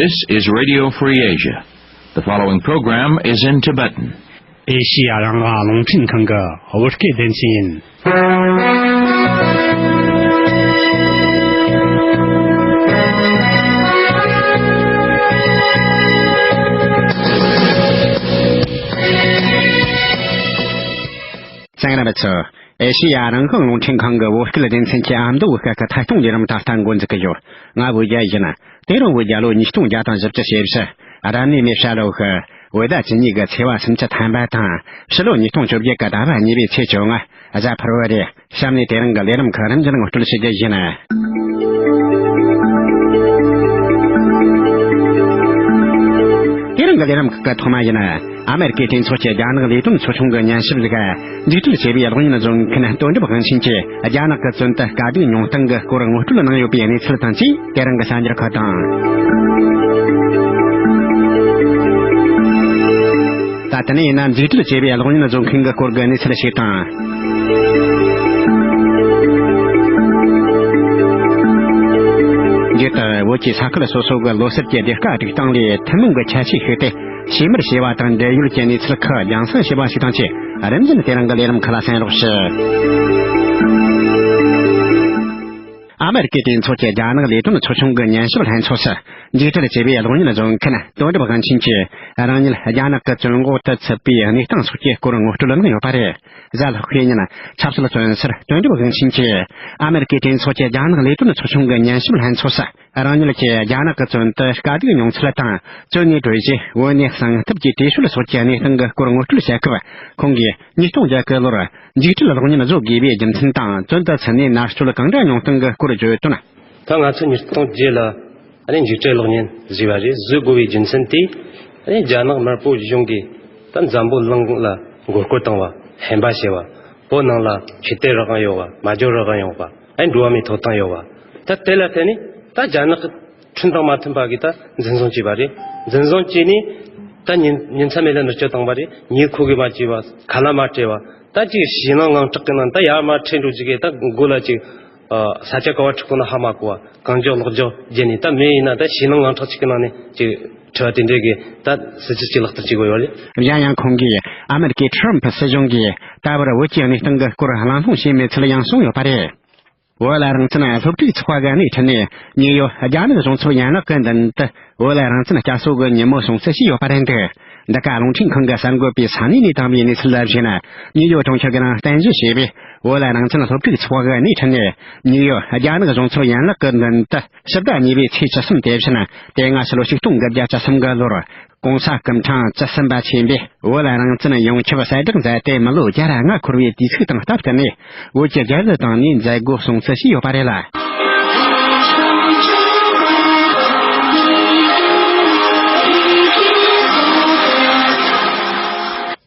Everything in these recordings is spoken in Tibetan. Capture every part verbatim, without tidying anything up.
This is Radio Free Asia. The following program is in Tibetan. ཨེ་ཤི་ཡ་རང་དབང་རླུང་འཕྲིན་ཁང་གི་བོད་སྐད་སྡེ་ཚན་ཡིན། གསན་མཁན་རྣམ་པ་ཚོ། ཨེ་ཤི་ཡ་རང་དབང་རླུང་འཕྲིན་ཁང་གི་བོད་སྐད་སྡེ་ཚན་གྱི་ཨ་མདོ་བོད་སྐད་ཀྱི་ཐད་གཏོང་ལས་རིམ་ད་ལྟ་འགོ་འཛུགས་ཀྱི་ཡོད། ང་བོད་རྒྱལ་ཡིན། དེ་རིང་བོད་རྒྱལ་ལོ་ཉིས་སྟོང་བརྒྱ་དང་བཞི་བཅུ་ཞེ་བཞི། རབ་གནས་མེ་བྱ་ལོ་ཧི། བོད་ཟླ་བཅུ་གཉིས་ཀྱི་ཚེས་པ་སུམ་ཅུ་ཐམ་པ་དང་། ཕྱི་ལོ་ཉིས་སྟོང་བཅོ་བརྒྱད་ཀྱི་ཟླ་བ་གཉིས་པའི་ཚེས་བཅོ་ལྔ། གཟའ་ཕུར་བུ་རེད། གཤམ་ནས་དེ་རིང་གི་ལས་རིམ་ཁག་རིམ་བཞིན་ངོ་སྤྲོད་ཞུ་རྒྱུ་ཡིན། དེ་རིང་གི་ལས་རིམ་ཁག་གི་ཐོག་མ་ཡིན། ཨ་མེ་རི་ཀའི་གྲོས་ཚོགས་ཀྱི་རྒྱ་ནག་ལས་དོན་ཚོགས་ཆུང་གི་ཉན་ཞིབ་ལས་ཁང་མཇུག་སྒྲིལ་བྱས་པའི་གློག་བརྙན་བཟོ་མཁན་དོན་གྲུབ་དབང་ཆེན་གྱིས་རྒྱ་ནག་གི་བཙོན་དུ་དཀའ་སྡུག་མྱོང་སྟངས་ཀྱི་སྐོར་ངོ་སྤྲོད་གནང་ཡོད་པའི་གནས་ཚུལ་དང་བཅས་དེ་རིང་གི་གསར་འགྱུར་ཁག་དང་། ད་དེ་ནས་ཡིན་ན་མཇུག་སྒྲིལ་བྱས་པའི་གློག་བརྙན་བཟོ་མཁན་གྱི་སྐོར་གྱི་གནས་ཚུལ་ཞིག་དང་། རྒྱུན་དུ་བོད་ཀྱི་ས་ཁུལ་སོ་སོ་གི་ལོ་གསར་གྱི་སྡེར་ཁ་སྒྲིག་སྟངས་ལས་ཐུན་མོང་གི་ཁྱད་ཆོས་ཤིག་སྟེ། བྱེ་མར་བྱེ་བ་དང་འབྲེལ་ཡོད་ཀྱི་གནས་ཚུལ་ཁག་རྒྱང་སྲིང་བྱས་པ་ཞིག་དང་བཅས་རིམ་བཞིན་དེ་རིང་གི་ལས་རིམ་ཁག་ལ་གསན་རོགས་ཞུ། ཨ་མེ་རི་ཀའི་གྲོས་ཚོགས་ཀྱི་རྒྱ་ནག་ལས་དོན་ཚོགས་ཆུང་གི་ཉན་ཞིབ་ལྷན་ཚོགས་སུ་མཇུག་སྒྲིལ་བྱས་པའི་གློག་བརྙན་བཟོ་མཁན་དོན་གྲུབ་དབང་ཆེན་གྱིས་རང་ཉིད་རྒྱ་ནག་གི་བཙོན་འོག་ཏུ་ཚུད་པའི་གནས་སྟངས་སོགས་ཀྱི་སྐོར་ངོ་སྤྲོད་གནང་ཡོད་པ་རེད། གཟའ་ལྷག་པའི་ཉིན་ཆབ་སྲིད་བཙོན་ཟུར་དོན་གྲུབ་དབང་ཆེན་གྱིས་ཨ་མེ་རི་ཀའི་གྲོས་ཚོགས་ཀྱི་རྒྱ་ནག་ལས་དོན་ཚོགས་ཆུང་གི་ཉན་ཞིབ་ལྷན་ཚོགས་སུ། རང་ཉིད་ཀྱིས་རྒྱ་ནག་གི་བཙོན་དུ་དཀའ་སྡུག་མྱོང་ཚུལ་དང་། བཙོན་ནས་གྲོལ་རྗེས་བོད་ནས་གསང་ཐབས་ཀྱི་བྲོས་བྱོལ་སོགས་ཀྱི་གནས་སྟངས་ཀྱི་སྐོར་ངོ་སྤྲོད་བྱེད་སྐབས། ཁོང་གིས་ཉིས་སྟོང་བརྒྱད་ཀྱི་ལོར་མཇུག་སྒྲིལ་གློག་བརྙན་བཟོ་དགོས་པའི་རྒྱུ་མཚན་དང་། བཙོན་དུ་ཚུད་ནས་མནར་གཅོད་གང་འདྲ་མྱོང་སྟངས་ཀྱི་སྐོར་བརྗོད་དོན། ད་ང་ཚོ་ཉིས་སྟོང་བརྒྱད་ལ་ཨ་ནི་མཇུག་སྒྲིལ་གློག་བརྙན་བཟོས་པ་རེད། བཟོ་དགོས་པའི་རྒྱུ་མཚན་དེ། ཨ་ནི་རྒྱ་ནག་དམར་པོ་གཞུང་གིས་ད་འཛམ་བུ་གླིང་ལ་མགོ་སྐོར་བཏང་བ། ཧམ་པ་བྱས་པ། བོད་ནང་ལ་ཆོས་དད་རང་དབང་ཡོད་པ། སྨྲ་བརྗོད་རང་དབང་ཡོད་པ། ཨ་ནི་འགྲོ་བ་མིའི་ཐོབ་ཐང་ཡོད་པ། ད་དེ་ལ་བརྟེན་ནས་ད་རྒྱ་ནག་གི་ཁྲིམས་དང་མ་མཐུན་པ་གིས་ད་འཛིན་བཟུང་བྱས་པ་རེད། འཛིན་བཟུང་བྱས་ནས་ད་ཉིན་ཉིན་མཚན་མེད་ལ་མནར་གཅོད་བཏང་བ་རེད། ཉིད་ཁོ་གིས་མ་བྱས་པ། ཁ་ལ་མ་སྤྲད་པ། ད་ཅིག་ཞེད་སྣང་དངངས་སྐྲག་གི་ནང་ད་ཡར་མར་ཁྲིད་འགྲོ་ཅིག་གིས་ད་མགོ་ལ་ཅིག་ཨ་ས་ཆ་ག་བ་ཁྲིད་དགོས་ན་ཧ་མ་གོ་བ། གང་མགྱོགས་ལོག་འགྱོ་བརྒྱབ་ནས། ད་མི་ཡིན་ན་ད་ཞེད་སྣང་དངངས་སྐྲག་ཅིག་གི་ནང་ནས་ཅིག་ཁྲིད་པ་དེ་འདྲས་གིས་ད་སྲིད་ཇུས་ཅིག་ལག་བསྟར་བྱེད་དགོས་ཡོད་རེད། གཞན་ཡང་ཁོང་གིས་ཨ་མེ་རི་ཀའི་ཁྲི་རམ་ཕུ་སྲིད་གཞུང་གིས་ད་བར་བོད་ཀྱི་གནས་སྟངས་ཀྱི་སྐོར་གླེང་སློང་བྱས་མེད་ཚུལ་ཡང་གསུངས་ཡོད་པ་རེད། བོད་ལ་རང་བཙན་སློབ་ཕྲུག་ཚོགས་པ་གི་སྣེ་ཁྲིད་ནས་ཉེ་ཡོད་རྒྱ་ནག་གཞུང་ཚབ་ཡན་ལག་གི་མདུན་དུ་བོད་ལ་རང་བཙན་བསྐྱར་གསོ་གི་ཉིན་མོ་སྲུང་བརྩི་བྱས་ཡོད་པ་རེད་འདུག་འདི་ག་རླུང་འཕྲིན་ཁང་གི་གསར་འགོད་པས་ས་གནས་ནས་བཏང་བའི་གནས་ཚུལ་ལ་གཞིགས་ན། ཉིའུ་ཡོག་གྲོང་ཁྱེར་གྱི་ནང་རྟེན་གཞི་བྱས་པའི་བོད་ལ་རང་བཙན་སློབ་ཕྲུག་ཚོགས་པ་གི་སྣེ་ཁྲིད་ནས་ཉེ་ཡོད་རྒྱ་ནག་གཞུང་ཚབ་ཡན་ལག་གི་མདུན་དུ་ཕྱི་ཟླ་གཉིས་པའི་ཚེས་བཅུ་གསུམ་དེ་བཞིན་དེ་སྔ་ཕྱི་ལོ་ཆིག་སྟོང་དགུ་བརྒྱ་བཅུ་གསུམ་གི་ལོར་༸གོང་ས་སྐུ་ཕྲེང་བཅུ་གསུམ་པ་ཆེན་པོས་བོད་ལ་རང་བཙན་ཡོང་ཆེད་གསལ་བསྒྲགས་མཛད་དེ་མི་ལོ་བརྒྱ་ར་ལྔ་འཁོར་བའི་དུས་ཚིགས་དང་སྟབས་བསྟུན་ནས་བོད་ཀྱི་རྒྱལ་གཞི་བཏང་ནས་མཛད་སྒོ་སྲུང་བརྩི་བྱས་ཡོད་པ་རེད་ལ།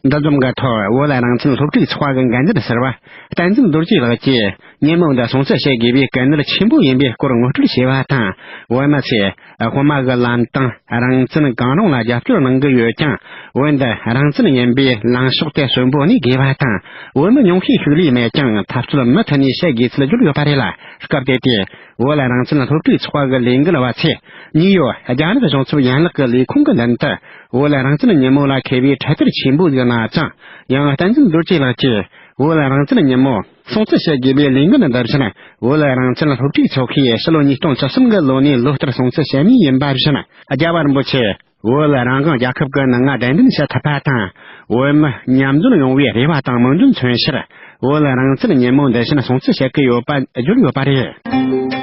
འདི་འཛོམས་ཀྱི་ཐོག་བོད་ལ་རང་བཙན་སློབ་ཕྲུག་ཚོགས་པ་གི་འགན་འཛིན་ཟུར་པ་བསྟན་འཛིན་རྡོ་རྗེ་ལགས་ཀྱིས་ཉིན་མོ་འདི་སྲུང་བརྩི་བྱེད་དགོས་པའི་གལ་གནད་ཆེན་པོ་ཡིན་པའི་སྐོར་ངོ་སྤྲོད་བྱས་པ་དང་། བོད་མི་ཚོས་དབུ་མ་གི་ལམ་སྟངས་རང་བཙན་གང་རུང་ལ་རྒྱབ་སྐྱོར་གནང་གི་ཡོད་ཀྱང་། བོད་འདི་རང་བཙན་ཡིན་པའི་ལངས་ཕྱོགས་དེ་གསོན་པོ་གནས་དགོས་པ་དང་། བོད་མི་ཉུང་ཤས་ཤིག་ལས་མེད་ཀྱང་འཐབ་རྩོད་མུ་མཐུད་ནས་བྱེད་དགོས་ཚུལ་བརྗོད་ཡོད་པ་རེད་ལ། སྐབས་དེ་དུས་བོད་ལ་རང་བཙན་སློབ་ཕྲུག་ཚོགས་པ་གི་ལས་འགུལ་བ་ཚོས་ཉེ་ཡོད་རྒྱ་ནག་གཞུང་ཚབ་ཡན་ལག་གི་ལས་ཁུངས་ཀྱི་མདུན་དུ་བོད་ལ་རང་བཙན་ཉིན་མོ་ལ་འཁེལ་བའི་འཕྲེད་དར་ཆེན་པོ་ཞིག་གནང་ཙང་། ཡང་བསྟན་འཛིན་རྡོ་རྗེ་ལགས་ཀྱིས་བོད་ལ་རང་བཙན་ཉིན་མོ་སྲུང་བརྩི་བྱེད་དགོས་པའི་ལས་འགུལ་འདི་བཞིན་བོད་ལ་རང་བཙན་སློབ་ཕྲུག་ཚོགས་པས་ཕྱི་ལོ་ཉིས་སྟོང་བཅུ་གསུམ་གི་ལོ་ནས་ལོ་ལྟར་སྲུང་བརྩི་བྱེད་མུས་ཡིན་པ་བཞིན། རྒྱལ་བ་རིན་པོ་ཆེ་བོད་ལ་རང་དབང་རྒྱལ་ཁབ་ཀྱི་མིང་ང་གདན་འདྲེན་བྱེད་ཐུབ་པ་དང་། བོད་མི་མཉམ་འཛོམས་ཡོང་བའི་རེ་བ་དང་སྨོན་འདུན་མཚོན་ཕྱིར། བོད་ལ་རང་བཙན་ཉིན་མོ་འདི་བཞིན་སྲུང་བརྩི་བྱེད་ཀྱི་ཡོད་པ་བརྗོད་ཡོད་པ་རེད།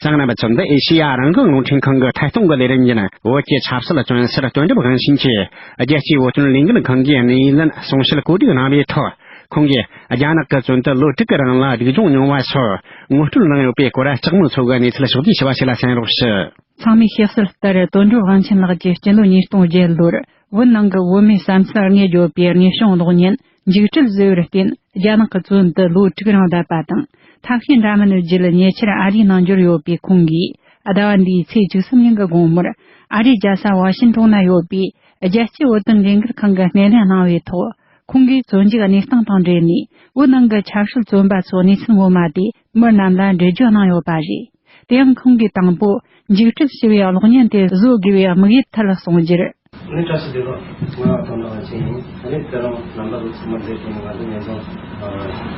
གསན་མཁན་རྣམ་པ་ཚོ། འདི་ཨེ་ཤེ་ཡ་རང་དབང་རླུང་འཕྲིན་ཁང་གི་ཐད་གཏོང་གི་ལས་རིམ་ཡིན། བོད་ཀྱི་ཆབ་སྲིད་བཙོན་ཟུར་དོན་གྲུབ་དབང་ཆེན་གྱིས་རྒྱལ་སྤྱིའི་བོད་དོན་ལས་འགུལ་ཁང་གིས་གནས་ལན་གསུང་བཤད་གོ་སྒྲིག་གནང་བའི་ཐོག་ཁོང་གིས་རྒྱ་ནག་གི་བཙོན་དུ་ལོ་དྲུག་གི་རིང་ལ་སྡུག་སྦྱོང་མྱོང་བ་སོགས་ངོ་སྤྲོད་གནང་ཡོད་པའི་སྐོར་ལྕགས་མོ་མཚོ་གིས་གནས་ཚུལ་ཕྱོགས་བསྡུས་ཞུ་བ་ཞིག་ལ་གསན་རོགས་ཞུ། ཚང་མས་ཤེས་གསལ་ལྟར། དོན་གྲུབ་དབང་ཆེན་ལགས་ཀྱིས་སྤྱི་ལོ་ཉིས་སྟོང་བརྒྱད་ལོར་བོད་ནང་གི་བོད་མིའི་བསམ་ཚུལ་དངོས་བརྗོད་པའི་དངོས་བྱུང་གློག་བརྙན་མཇུག་སྒྲིལ་བཟོས་པར་བརྟེན། རྒྱ་ནག་གི་བཙོན་དུ་ལོ་དྲུག་རིང་བསྡད་པ་དང་། ཐབས་ཤེས་འདྲ་མིན་བརྒྱུད་ཉེ་ཆར་ཨ་རིའི་ནང་འབྱོར་ཡོད་པའི་ཁོང་གིས། ཟླ་བ་འདིའི་ཚེས་བཅུ་གསུམ་ཉིན་གྱི་དགོང་མོར་ཨ་རིའི་རྒྱལ་ས་ཝ་ཤིན་ཏོན་ན་ཡོད་པའི་རྒྱལ་སྤྱིའི་བོད་དོན་ལས་འགུལ་ཁང་གི་སྣེ་ལེན་གནང་བའི་ཐོག་ཁོང་གིས་བཙོན་འཇུག་གནས་སྟངས་དང་འབྲེལ་ནས། བོད་ནང་གི་ཆབ་སྲིད་བཙོན་པ་ཚོའི་གནས་ཚུལ་ངོ་མ་དེ་མི་རྣམས་ལ་འགྲེལ་བརྗོད་གནང་ཡོད་པ་རེད། དེ་ཡང་ཁོང་གིས་དང་པོ་འཇིགས་སྐྲག་ཞེས་པའི་གློག་བརྙན་དེ་བཟོ་དགོས་པའི་དམིགས་ཡུལ་ཐད་གསུངས་རྒྱུར། ནི་བཀྲ་ཤིས་བདེ་ལེགས། ང་དོན་དག་ཅན་ཡིན། ཨ་ནི་དེ་རིང་རྣམ་པ་ཚོ་ཚང་མ་མཛད་དེ་ང་ཚོ་ཉེན་ཚང་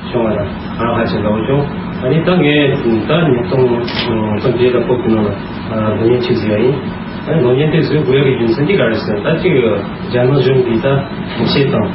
བྱུང་བ་ལ་ང་ཧ་ཅང་དགའ་བོ་བྱུང་། ཨ་ནི་ད་ངས་ད་ཉིས་སྟོང་ཙམ་རྗེས་ལ་བོད་ཀྱི་ནང་ལ་ལོ་ཉེན་ཅིག་བཟོས་ཡིན། ཨ་ནི་ལོ་ཉེན་དེ་བཟོས་དགོས་ཡག་གི་རྒྱུ་མཚན་དེ་ག་རེ་ཟེར་ན། ད་ཅིག་རྒྱ་ནག་གཞུང་གིས་ད་ཉེས་ཆད་དང་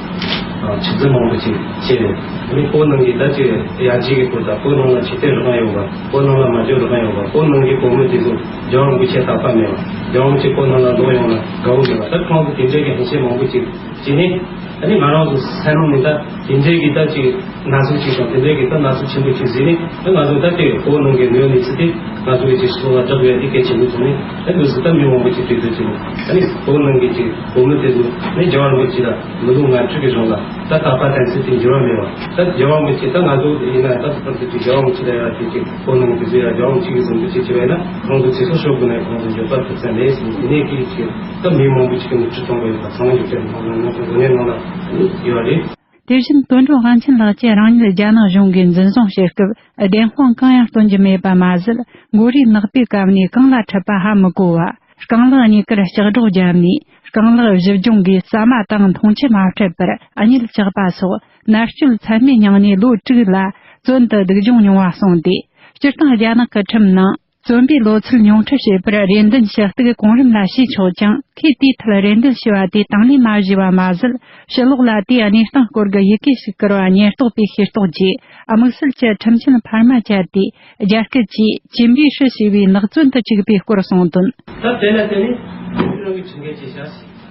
ཆུ་ཚད་མང་པོ་ཅིག་བྱས་ནས། ཨ་ནི་བོད་ནང་གི་ད་ཅིག་ཡར་རྒྱས་ཀྱི་སྐོར་དང་། བོད་ནང་ལ་ཆོས་དད་རང་དབང་ཡོད་པ། བོད་ནང་ལ་སྨྲ་བརྗོད་རང་དབང་ཡོད་པ། བོད་ནང་གི་བོད་མི་དེ་ཚོ་རྒྱལ་བ་རིན་པོ་ཆེ་དད་པ་མེད་པ། རྒྱལ་བ་རིན་པོ་ཆེ་བོད་ནང་ལ་ལོག་ཡོང་ལ་དགའ་བོ་མེད་པ། ད་ཁོང་ཚོ་དེ་འདྲའི་གི་ཧིང་སེམས་མང་པོ་ཅིག་བྱས་ནས། ཨ་ནི་ང་རང་ཚོ་སེམས་ནང་ནས་ད་དེ་འདྲའི་གི་ད་ཅིག་ན་ཟུག་ཅིག་དང་། དེ་འདྲའི་གི་ད་ན་ཟུག་ཆེན་པོ་ཅིག་བཟོས་ནས། ཨ་ང་ཚོ་ད་དེ་བོད་ནང་གི་གནས་ཚུལ་དེ་ང་ཚོ་གི་ཅིག་སྤྱི་ཚོགས་ལ་བསྒྲགས་ཡ་དེ་གལ་ཆེན་པོ་མཐོང་ནས། ཨ་འདུག་སེ་ད་མི་མང་པོ་ཅིག་གྲོས་བསྡུར་བྱས་ནས། ཨ་ནི་བོད་ནང་གི་ཅིག་བོད་མི་དེ་ཚོ་ནི་རྒྱལ་བ་རིན་པོ་ཆེ་ལ་མི་ལོ་ལྔ་བཅུ་གི་རིང་ལ་ད་དད་པ་དམ་ཚིག་དེ་འགྱུར་བ་མེད་པ། ད་རྒྱལ་བ་རིན་པོ་ཆེ་ད་ང་ཚོ་ཡིན་ན་ད་ལྟ་བར་དུ་ཅིག་རྒྱལ་བ་རིན་པོ་ཆེ་ལ་ཡ་དེ་ཅིག་བོད་ནང་གི་དེ་ཚོ་ཡ་རྒྱལ་བ་རིན་པོ་ཆེ་གི་བཟང་པོ་ཅིག་བྱས་པ་ཡིན་ན། ཁོང་ཚོ་ཚེ་སྲོག་ཤོར་དགོས་ན་ཁོང་ཚོ་འགྱོད་པ་ཐེབས་ས་མེད་ཟེར་ནས། དེ་ནས་དེ་ཅིག་ད་མི་མང་པོ་ཅིག་གི་མིག་ཆུ་གཏོང་གི་ཡོད་པ་ཚང་མ་ཡོད་པའི་ནང་ནང་ནང་ནང་ནང་ལ་ཡོད་རེད། དེ་བཞིན་དོན་གྲུབ་དབང་ཆེན་ལགས་ཀྱིས་རང་ཉིད་རྒྱ་ནག་གཞུང་གིས་འཛིན་བཟུང་བྱེད་སྐབས་བདེན་དཔང་གང་ཡང་སྟོན་རྒྱུ་མེད་པ་མ་ཟད། མགོ་རིལ་ནག་པོའི་སྐབས་ནས་གང་ལ་འཕྲད་པ་ཧ་མི་གོ་བ། རྐང་ལག་གཉིས་ཀར་ལྕགས་སྒྲོག་བརྒྱབ་ནས། རྐང་ལག་བཞི་སྦྱོང་གིས་ཟ་མ་དང་འཐུང་ཆུ་མ་སྤྲད་པར་གཉིད་བཅག་པ་སོགས་མནར་གཅོད་ཚད་མེད་མྱངས་ནས་ལོ་དྲུག་ལ་བཙོན་དུ་སྡུག་སྦྱོང་མྱོང་བ་གསུངས་ཏེ། སྤྱིར་བཏང་རྒྱ་ནག་གི་ཁྲིམས་ནང་བཙོན་པའི་ལོ་ཚད་ཉུང་འཕྲི་བྱེད་པར་རེ་འདུན་ཞུ་གཏུག་གོང་རིམ་ལ་ཞུས་ཆོག་ཀྱང་། ཁོས་དེའི་ཐད་རེ་འདུན་ཞུ་བ་དེ་དང་ལེན་མ་བྱས་པ་མ་ཟད། ཕྱི་ལོགས་ལ་དེའི་གནས་སྟངས་སྐོར་གྱི་ཡི་གེ་ཞིག་བསྐུར་བ་ཉེན་རྟོག་པས་ཤེས་རྟོགས་རྗེས། དམིགས་བསལ་གྱི་ཁྲིམས་ཆད་འཕར་མ་བཅད་དེ། རྒྱ་སྐད་ཀྱིས་ཅིན་པི་ཧྲི་ཞེས་པའི་ནགས་བཙོན་དུ་བཅུག་པའི་སྐོར་གསུངས་དོན། ད་དེ་ལ་བརྟེན་ནས་ཁྱེད་རང་གི་ཁྲིམས་འགལ་བྱས་ཤག་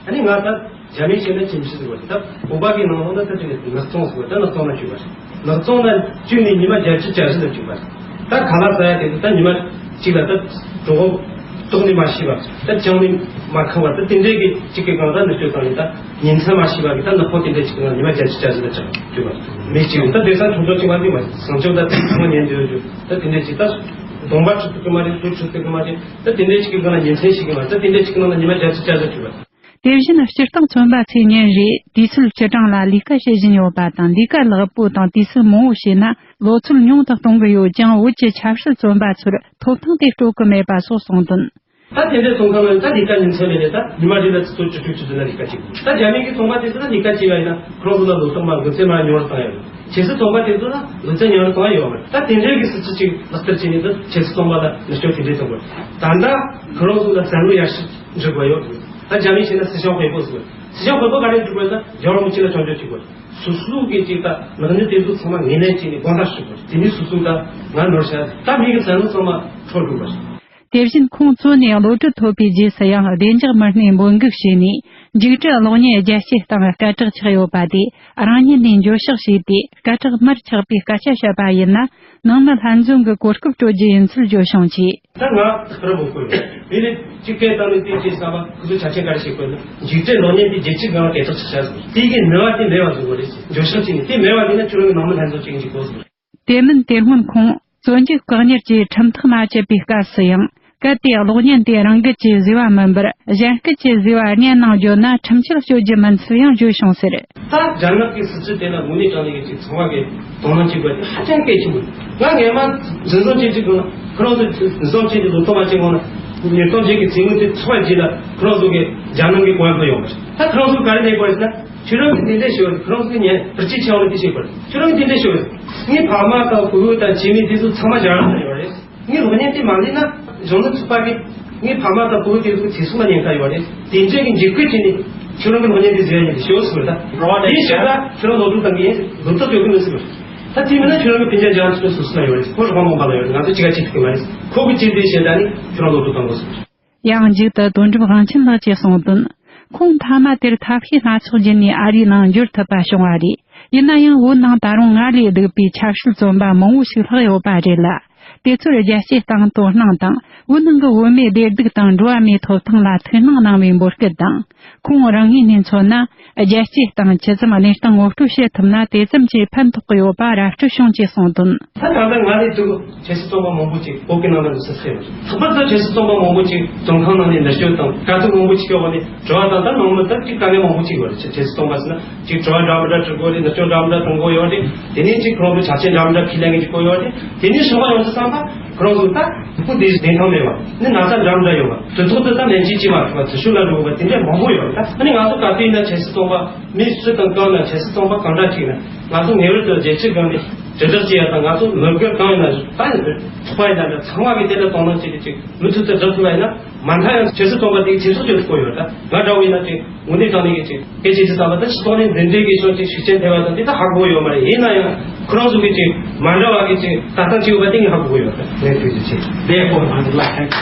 ཨ་ནི་ང་ད་རྒྱ་མིས་བཤད་ན་ཅིན་པི་ཧྲི་ཟེར་བ་རེད། ད་བོད་པ་གི་ནང་ལོགས་ན་ད་དེ་ནས་ནགས་བཙོན་ཟེར་བ། ད་ནགས་བཙོན་ལ་བཅུག་པ་རེད། ནགས་བཙོན་ལ་བཅུག་ནས་ཉི་མ་བརྒྱད་ཅུ་གྱ་བཞི་ལ་བཅུག་པ་རེད། ད་ཁ་ལག་ཟ་ཡ་དེ་ཚོ་ད་ཉི་མ་གཅིག་ལ་ད་གྲོད་ཁོག་ལྟོགས་ནས་མ་ཤི་བ། ད་ཅང་ནས་མ་ཁེངས་པ། ད་དེ་འདྲའི་གི་གཅིག་གི་སྒང་ད་ནུ་སྐྱོ་བཏང་ནས། ད་ཉིན་མཚན་མ་ཤི་བ་གི་ད་ནག་པོ་དེ་འདྲའི་གཅིག་གི་ནང་ཉི་མ་བརྒྱད་ཅུ་གྱ་བཞི་ལ་བཅུག་བཅུག་པ་མི་གཅིག་ད་དེང་སང་ཆུང་ཆུང་གཅིག་མ་རེད། མ་སང་ཆུང་ད་ཚང་མ་ཉན་འདོད་རྒྱུ། ད་དེ་འདྲའི་གཅིག་ད་གདོང་པ་འཁྲུད་ཐུབ་ཀྱི་མ་རེད། ལུས་འཁྲུད་ཐུབ་ཀྱི་མ་རེད། ད་དེ་འདྲའི་གཅིག་གི་སྒང་ལ་ཉིན་མཚན་ཤི་གི་མ་རེད། ད་དེ་འདྲའི་གཅིག་གི་ནང་ལ་ཉི་མ་བརྒྱད་ཅུ་གྱ་བཞི་བཅུག་པ། དེ་བཞིན་སྤྱིར་བཏང་ཚོང་པ་ཚོས་ཉིན་རེར་དུས་ཚོད་བཅུ་གྲངས་ལ་ལས་ཀ་བྱེད་བཞིན་ཡོད་པ་དང་། ལས་ཀ་ལེགས་པོ་དང་དུས་ཚོད་མང་བོ་བྱས་ན་ལོ་ཚོད་ཉུང་དུ་གཏོང་གི་ཡོད་ཀྱང་། བོད་ཀྱི་ཆབ་སྲིད་བཙོན་པ་ཚོར་ཐོབ་ཐང་དེ་སྤྲོད་ཀྱི་མེད་པ་སོགས་གསུངས་དོན། ད་དེ་འདྲའི་ཚོང་ཁང་ནང་ད་ལས་ཀ་ཉིན་མཚན་མེད་ནས་ད་ཉི་མ་རེ་ལ་ཆུ་ཚོད་བཅུ་དྲུག་བཅུ་བདུན་ལ་ལས་ཀ་བྱེད་དགོས། ད་རྒྱ་མི་གི་ཚོང་པ་དེ་ཚོ་ད་ལས་ཀ་བྱེད་པ་ཡིན་ན་ཁོ་རང་ཚོ་ལ་ལོ་ཐོག་མ་ལོ་ཚད་མ་ཉུང་རུ་བཏང་ཡོད་རེད། ཁྱེད་ཚོའི་ཚོང་པ་དེ་ཚོ་ལ་ལོ་ཚད་ཉུང་རུ་བཏང་ཡོད་མ་རེད། ད་དེ་འདྲའི་གི་སྲིད་ཇུས་ཅིག་ལག་བསྟར་བྱས་ནས། ད་ཁྱེད་ཚོའི་ཚོང་པ་ལ་ནུ་སྐྱོན་དེ་འདྲའི་ཐོན་དགོས། ད་ལྟ་ཁོ་རང་ཚོ་ལ་བསམ་བློ་ཡར་ཞིག་འཇུག་དགོས་ཡོད། ད་རྒྱ་མིས་བྱས་ན་思想回报ཟེར།思想回报ག་རེ་འཇུག་དགོས་ན་རྒྱལ་བ་རིན་པོ་ཆེ་ལ་སྐྱོན་བརྗོད་བྱེད་དགོས། སོ་སོ་གི་ཅིག་ད་ནག་ཉེས་དེ་ཚོ་ཚང་མ་ངོས་ལེན་བྱས་ནས་དགོངས་དག་ཞུ་དགོས། དེ་ནས་སོ་སོ་ད་ང་ནོར་བྱ་ད་མི་གི་བསམ་བློ་ཚང་མ་འཕྲོ་འགྲོ་དགོས། དེ་བཞིན་ཁོང་བཙོན་ནས་གློད་གྲོལ་ཐོབ་པའི་རྗེས་སུ་ཡང་བདེ་འཇགས་མི་སྣས་འབོད་འགུག་བྱས་ནས། འཇིགས་བྲལ་གློག་བརྙན་རྒྱལ་སྤྱིའི་སྟེང་སྐད་གྲགས་ཆགས་ཡོད་པ་དེ་རང་ཉིད་ནས་འགྱོད་བཤགས་བྱས་ཏེ། སྐད་གྲགས་མར་ཆག་པའི་སྐད་ཆ་བཤད་པ་ཡིན་ན། ནང་མི་ལྷན་འཛོམས་ཀྱི་གོ་སྐབས་སྤྲོད་རྒྱུ་ཡིན་ཚུལ་བརྗོད་བྱུང་ཆེད། ད་ང་རང་མོས་པོ་ཡོད། དེ་ལས་གཅིག་སྐད་བཏང་ནས་དེ་ཅིག་བསམ་པ་ཁོ་ཚོ་ཆ་རྐྱེན་ག་རེ་བྱེད་དགོས་ན། འཇིགས་བྲལ་གློག་བརྙན་དེ་རྒྱལ་སྤྱིའི་སྒང་ལ་སྐད་གྲགས་ཆགས་ཆགས་སོང་། དེ་གི་ནུས་པ་དེ་མེད་པ་བཟོ་དགོས་རེད་ཟེར། འགྱོད་བཤགས་བྱས་ནས་དེ་མེད་པ་ཡིན་ན་ཁྱོད་རང་གི་ནང་མི་ལྷན་འཛོམས་བྱེད་ཀྱི་འཇུག་དགོས་ཟེར། དེ་མིན་དེ་སྔོན་ཁོང་བཙོན་འཇུག་བཀག་ཉར་གྱི་ཁྲིམས་ཐག་མ་བཅད་པའི་སྐབས་སུ་ཡང་། གལ་ཏེ་གློག་བརྙན་དེ་རང་འགུལ་གྱིས་བཟོས་པ་མིན་པར་གཞན་སྐད་ཀྱིས་བཟོས་པ་བརྙན་ནང་བརྗོད་ན་ཁྲིམས་ཆད་གཅོད་རྒྱུ་མིན་ཚུལ་ཡང་བརྗོད་བྱུང་ཟེར། ད་རྒྱ་ནག་གི་སྲིད་ཇུས་དེ་ལ་དངོས་གནས་དྲང་གནས་ཀྱི་ཅིག་ཚོང་པ་གི་དོ་སྣང་བྱེད་དགོས་དེ་ཧ་ཅང་གལ་ཆེན་པོ་རེད། ང་སྔས་མ་འཛིན་བཟུང་བྱེད་ཀྱི་དགོས་ན། ཁོ་རང་ཚོ་འཛིན་བཟུང་བྱེད་ཀྱི་ལོ་ཐོག་མ་བྱེད་དགོས་ན། ཉིས་སྟོང་བརྒྱད་ཀྱི་རྩིས་མེད་དེ་ཚོགས་པའི་རྗེས་ལ་ཁོ་རང་ཚོ་གི་རྒྱ་ནག་གི་གོང་འཕེལ་ཡོང་བ་རེད། ད་ཁོ་རང་ཚོ་ག་རེ་ལས་དགོས་རེད་ཟེར་ན། ཁྱོད་རང་གིས་དེ་འདྲས་ཞུ་བ་རེད། ཁྱོད་རང་ཚོ་གིས་ཉན་བར་ཆད་ཆེ་བ་ལ་དེ་བྱེད་དགོས་རེད། ཁྱོད་རང་གིས་དེ་འདྲས་ཞུ་བ་རེད། ངའི་ཕ་མ་དང་བུ་བུ་དང་བྱེ་མའི་དེ་ཚོ་ཚང་མ་རྒྱ་གར་ལ་ཡོད་རེད། ངའི་གློག་བརྙན་དེ་མ་ལས་ན་གཞོན་ནུ་ཚོགས་པ་གིས་ངའི་ཕ་མ་དང་བུ་བུ་དེ་ཚོ་ཚེ་སྲོག་ལ་ཉེན་ཁ་ཡོད་རེད། དེ་འདྲས་ཀྱི་འཇིགས་སྐུལ་བྱས་ནས་ཁྱོད་རང་གི་གློག་བརྙན་དེ་བཟོས་ཡ་ཡིན་ཞུ་ཟེར་བ་རེད། ད་དེ་ཞུ་ད་ཁྱོད་རང་ལོ་དྲུག་བཏང་གི་ཡིན། ལོ་ཐོ་སྤྲོད་གི་མིན་ཟེར་བ་རེད། ད་དེ་མིན་ན་ཁྱོད་རང་གི་ཕན་ཆད་རྒྱ་ནག་ཚོ་སོ་སོ་ལ་ཡོད་རེད། ཁོ་རང་དབང་མ་ལ་ཡོད་རེད། ང་ཚོ་གཅིག་ག་གཅིག་ཐུག་གི་མ་རེད། ཁོ་གི་གཅིག་དེ་བཤད་ད་ནི་ཁྱོད་རང་ལོ་དྲུག་བཏང་དགོས་ཟེར། ཡང་མཇུག་ཏུ་དོན་གྲུབ་དབང་ཆེན་ལགས་ཀྱིས་གསུངས་དོན། ཁོང་མཐའ་མ་དེར་ཐབས་ཤེས་སྣ་ཚོགས་བརྒྱུད་ནས་ཨ་རིའི་ནང་འབྱོར་ཐུབ་པ་བྱུང་བ་རེད། ཡིན་ན་ཡང་བོད་ནང་ད་རུང་སྔར་ལས་སྡུག་པའི་ཆབ་སྲིད་བཙོན་པ་མང་བོ་ཞིག་ལྷག་ཡོད་པ་རེད་ལ། དེ་ཚོར་རྒྱལ་སྤྱིའི་སྟེང་དོ་སྣང་དང་། བོད་ནང་གི་བོད་མིའི་བདེ་སྡུག་དང་འགྲོ་བ་མིའི་ཐོབ་ཐང་ལ་ཐུགས་སྣང་གནང་བའི་འབོད་སྐུལ་དང་། ཁོང་རང་ངོས་ནས་མཚོན་ན། རྒྱལ་སྤྱིའི་སྟེང་ཇི་ཙམ་གནས་སྟངས་ངོ་སྤྲོད་བྱེད་ཐུབ་ན། དེ་ཙམ་གྱིས་ཕན་ཐོགས་ཀྱི་ཡོད་པ་ར་སྤྲོད་བྱུང་ཅེས་གསུངས་དོན། ད་ད་ལྟ་ང་རེ་ཚོ་ཆབ་སྲིད་བཙོན་པ་མང་པོ་ཅིག་བོད་ཀྱི་ནང་ལ་འདུག་ས་ཟེར་ཡོད། ལྷག་པར་དུ་ཆབ་སྲིད་བཙོན་པ་མང་པོ་ཅིག་བཙོན་ཁང་ནང་ནས་མནར་གཅོད་དང་དཀའ་སྡུག་མང་པོ་ཅིག་ཡོད་པ་ནི་དྲི་བ་དང་། ད་ནང་མི་ད་ཅིག་དཀའ་ངལ་མང་པོ་ཅིག་ཡོད་རེད། ཆབ་སྲིད་བཙོན་པ་ཟེར་ན་ཅིག་དྲི་བ་འདྲ་མི་འདྲ་དྲི་དགོས་རེད། མནར་གཅོད་འདྲ་མི་འདྲ་གཏོང་དགོས་ཡོད་རེད། དེ་ནས་ཅིག་ཁོ་རང་ཚོ་ཆ་རྐྱེན་འདྲ་མི་འདྲ་ཁས་ལེན་གྱི་ཅིག་དགོས་ཡོད་རེད། དེ་ནས་གཞན་པ་ཡོང་དུས་ཙམ་པ་ཁོ་རང་ཚོ་ད་ཕྲུ་གུ་དེ་བདེན་ཐང་མེད་པ་ནི་ན་ཚ་འདྲ་མི་འདྲ་ཡོད་པ་དེ་ཚོ་དེ་ད་ལན་གཅིག་གཅིག་མ་ཐུབ་པ་དེ་ཤུགས་ལ་འགྲོ་དགོས་པ་དེ་འདྲ་མང་པོ་ཡོད་རེད། ད་ཨ་ནི་ང་ཚོ་ག་དུས་ཡིན་ན་ཆབ་སྲིད་བཙོན་པ་མི་སུ་དང་གང་ན་ཆབ་སྲིད་བཙོན་པ་གང་འདྲ་ཅིག་ན་ང་ཚོ་ངེས་པར་དུ་རྒྱལ་སྤྱིའི་སྒང་ནས་དྲིལ་བསྒྲགས་བྱེད་ཡ་དང་། ང་ཚོ་མི་སྒེར་གང་ཡིན་ན་ད་ཡིན་ཚོགས་པ་ཡིན་ན་འདྲ་ཚང་མ་གིས་དེ་ལ་དོ་སྣང་བྱེད་དེ་ཅིག་མུ་མཐུད་དུ་སྒྲུབ་ཐུབ་པ་ཡིན་ན། མ་མཐའ་ཡང་ཆབ་སྲིད་བཙོན་པ་དེ་ཚེ་སྲོག་གཅོད་ཐུབ་ཀྱི་ཡོད། ད་ང་འདྲ་བོ་ཡིན་ན་ཅིག་དངོས་གནས་དྲང་གནས་ཀྱི་ཅིག་སྐད་ཆ་ཅིག་བསམ་པ་ད་སྤྱི་ཚོགས་ནས་འཛིན་གྲྭའི་གི་ཕྱོགས་ཅིག་ཤུགས་རྐྱེན་ཐེབས་པ་དང་དེ་ད་ཧ་གོ་ཡོད་མ་རེད། ཡིན་ན་ཡང་ཁོ་རང་ཚོ་གི་ཅིག་མ་འདྲ་བ་གི་ཅིག་ལྟ་སྟངས་ཅིག་ཡོད་པ་དེ་ངས་ཧ་གོ་གི་ཡོད། ད་ངས་ཐུགས་རྗེ་ཆེ། དེ་ཡག་པོ་མ་འདུག་ལ། ལྷན་རྒྱས་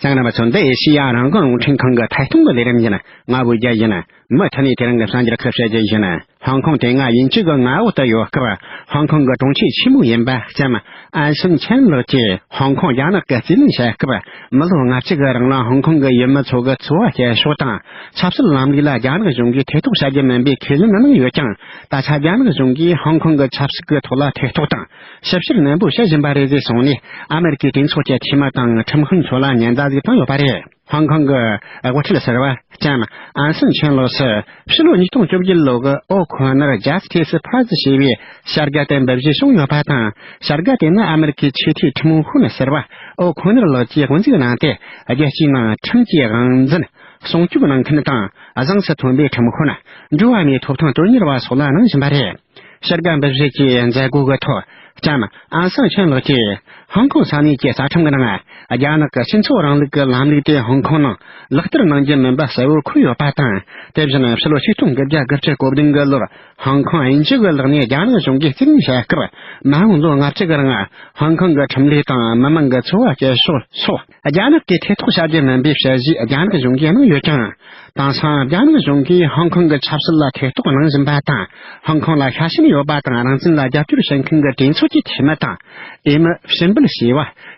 རྣམ་པ་ཚོ། འདི་ཨེ་ཤེ་ཡ་རང་དབང་རླུང་འཕྲིན་ཁང་གི་ཐད་གཏོང་གི་ལས་རིམ་ཡིན། ང་བོད་རྒྱལ་ཡིན། མུ་མཐུད་ནས་དེ་རིང་གི་གསར་འགྱུར་ཁག་བཤད་རྒྱུ་ཡིན། ཧོང་ཀོང་དེ་སྔ་དབྱིན་ཇི་གི་མངའ་འོག་ཏུ་ཡོད་སྐབས། ཧོང་ཀོང་གི་དྲུང་ཆེ་ཆེན་མོ་ཡིན་པ་ལྕམ་ཨན་སུན་ཆན་ལགས་ཀྱིས་ཧོང་ཀོང་རྒྱ་ནག་གི་རྩིས་ལེན་བྱས་སྐབས། མི་ལོ་ལྔ་བཅུ་གི་རིང་ལ་ཧོང་ཀོང་གི་ཡུལ་མི་ཚོ་གི་འཚོ་བ་སྐྱེལ་ཕྱོགས་དང་། ཆབ་སྲིད་ལམ་ལུགས་ལ་རྒྱ་ནག་གཞུང་གིས་ཐེ་གཏོགས་བྱ་རྒྱུ་མིན་པའི་ཁས་ལེན་གནང་ཡོད་ཀྱང་། ད་ཆ་རྒྱ་ནག་གཞུང་གིས་ཧོང་ཀོང་གི་ཆབ་སྲིད་ཀྱི་ཐོག་ལ་ཐེ་གཏོགས་དང་ཞིབ་བཤེར་ནན་པོ་བྱེད་བཞིན་པ་རེད་ཅེས་གསུངས་ནས། ཨ་མེ་རི་ཀའི་གྲོས་ཚོགས་ཀྱི་འཐུས་མི་དང་ཁྲིམས་དཔོན་ཚོ་ལ་ཉེན་བརྡ་ཟིག་བཏང་ཡོད་པ་རེད། ཧོང་ཀོང་གི་དབུ་ཁྲིད་ཟུར་པ་ལྕམ་ཨན་སུན་ཆན་ལགས་སུ་ཕྱི་ལོ་ཉིས་སྟོང་བཅོ་བརྒྱད་ལོ་གི་ཨོ་ཁོ་ནར་ཇ་སི་ཊི་སི་པ་ར་ཛི་ཞེས་པའི་བྱ་དགའ་དེ་འབུལ་བཞེས་བྱུང་ཡོད་པ་དང་། བྱ་དགའ་དེ་ནི་ཨ་མེ་རི་ཁའི་ཆེས་མཐོའི་ཁྲིམས་དཔོན་ཟུར་པ་ཨོ་ཁོ་ནར་ལགས་ཀྱིས་དབུ་འཛུགས་གནང་སྟེ། རྒྱལ་སྤྱིའི་ནང་ཁྲིམས་ཀྱི་དབང་འཛིན་སྲུང་སྐྱོབ་གནང་མཁན་དང་། གཟེངས་སུ་ཐོན་པའི་ཁྲིམས་དཔོན། འགྲོ་བ་མིའི་ཐོབ་ཐང་དོན་གཉེར་བ་སོགས་ལ་གནང་བཞིན་པ་རེད། བྱ་དགའ་འབུལ་བཞེས་ཀྱི་མཛད་སྒོ་གི་ཐོག་ལྕམ་ཨང་སང་ཆན་ལགས་ཀྱིས་ཧོང་ཀོང་ས་གནས་ཀྱི་རྩ་ཁྲིམས་ཀྱི་ནང་རྒྱ་ནག་གི་སྤྱི་ཚོགས་རིང་ལུགས་ཀྱི་ལམ་ལུགས་དེ་ཧོང་ཀོང་ནང་ལག་བསྟར་གནང་རྒྱུ་མིན་པ་གསལ་བོར་འཁོད་ཡོད་པ་དང་། དེ་བཞིན་ཕྱི་ལོ་ཆིག་སྟོང་དགུ་བརྒྱ་དགུ་བཅུ་གོ་བདུན་གི་ལོར་ཧོང་ཀོང་དབྱིན་ཇི་གི་ལག་ནས་རྒྱ་ནག་གཞུང་གིས་རྩིས་ལེན་བྱས་སྐབས། མ་འོངས་ལོ་ལྔ་བཅུ་གི་རིང་ཧོང་ཀོང་གི་ཁྲིམས་ལུགས་དང་མི་མང་གི་འཚོ་བ་སྐྱེལ་ཕྱོགས་སོགས་རྒྱ་ནག་གིས་ཐེ་གཏོགས་བྱ་རྒྱུ་མིན་པའི་དཔྱད་གཞི་རྒྱ་ནག་གཞུང་གིས་གནང་ཡོད་ཀྱང་། དེང་སང་རྒྱ་ནག་གཞུང་གིས་ཧོང་ཀོང་གི་ཆབ་སྲིད་ལ་ཐེ་གཏོགས་གནང་བཞིན་པ་དང་། ཧོང་ཀོང་ལ་ཤ་ཞེན་ཡོད་པ་དང་རང་བཙན་ལ་རྒྱབ་སྐྱོར་བྱེད་མཁན་གྱི་གྲོས་ཚོགས་ཀྱི་འཐུས་མི་དང་། འོས་མི་ཕྱིར་འབུད་བྱས་པ།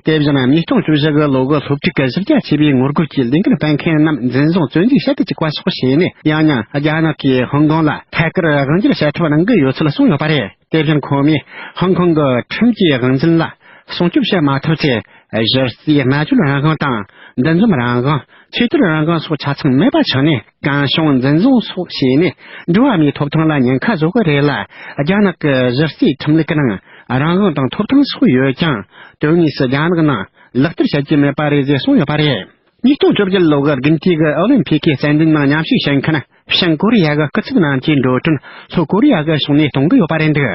དེ་བཞིན་ཉིས་སྟོང་བཅུ་བཞི་གི་ལོ་གི་སློབ་ཕྲུག་གི་གཞི་རྒྱ་ཆེ་བའི་ངོ་རྒོལ་གྱི་ལས་འགུལ་སྤེལ་མཁན་རྣམས་འཛིན་བཟུང་བཙོན་འཇུག་བྱེད་དུ་བཅུག་པ་སོགས་བྱས་ནས། ཡང་ཡང་རྒྱ་ནག་གིས་ཧོང་ཀོང་ལ་ཐད་ཀར་དབང་སྒྱུར་བྱེད་ཐབས་གནང་གི་ཡོད་ཚུལ་གསུངས་ཡོད་པ་རེད། དེ་བཞིན་ཁོ་མོས་ཧོང་ཀོང་གི་ཁྲིམས་ཀྱི་དབང་འཛིན་ལ་སྲུང་སྐྱོབ་བྱེད་མ་ཐུབ་ཚེ། གཞི་རྩའི་སྨྲ་བརྗོད་རང་དབང་དང་། འདུ་འཛོམས་རང་དབང་། ཆོས་དད་རང་དབང་སོགས་ཆ་ཚང་མེད་པ་ཆགས་ནས། གང་བྱུང་འཛིན་བཟུང་སོགས་བྱས་ནས། འགྲོ་བ་མིའི་ཐོབ་ཐང་ལ་ཉེན་ཁ་བཟོ་གི་རེད་ལ། རྒྱ་ནག་གི་གཞི་རྩའི་ཁྲིམས་ལུགས་ཀྱི་ནང་རང་དབང་དང་ཐོབ་ཐང་སོགས་ཡོད་ཀྱང་། དོན་དངོས་སུ་རྒྱ་ནག་ནང་ལག་བསྟར་བྱ་རྒྱུ་མེད་པ་རེད་ཅེས་གསུངས་ཡོད་པ་རེད། ཉིས་སྟོང་བཅོ་བརྒྱད་ལོ་གི་དགུན་དུས་ཀྱི་ཨོ་ལིམ་ཕིག་གི་རྩེད་འགྲན་ནང་མཉམ་ཞུགས་བྱེད་མཁན་བྱང་ཀོ་རི་ཡ་གི་སྐུ་ཚབ་རྣམས་ཀྱི་འགྲོ་གྲོན་ལྷོ་ཀོ་རི་ཡ་གི་ཕྱོགས་ནས་གཏོང་གི་ཡོད་པ་རེད་འདུག་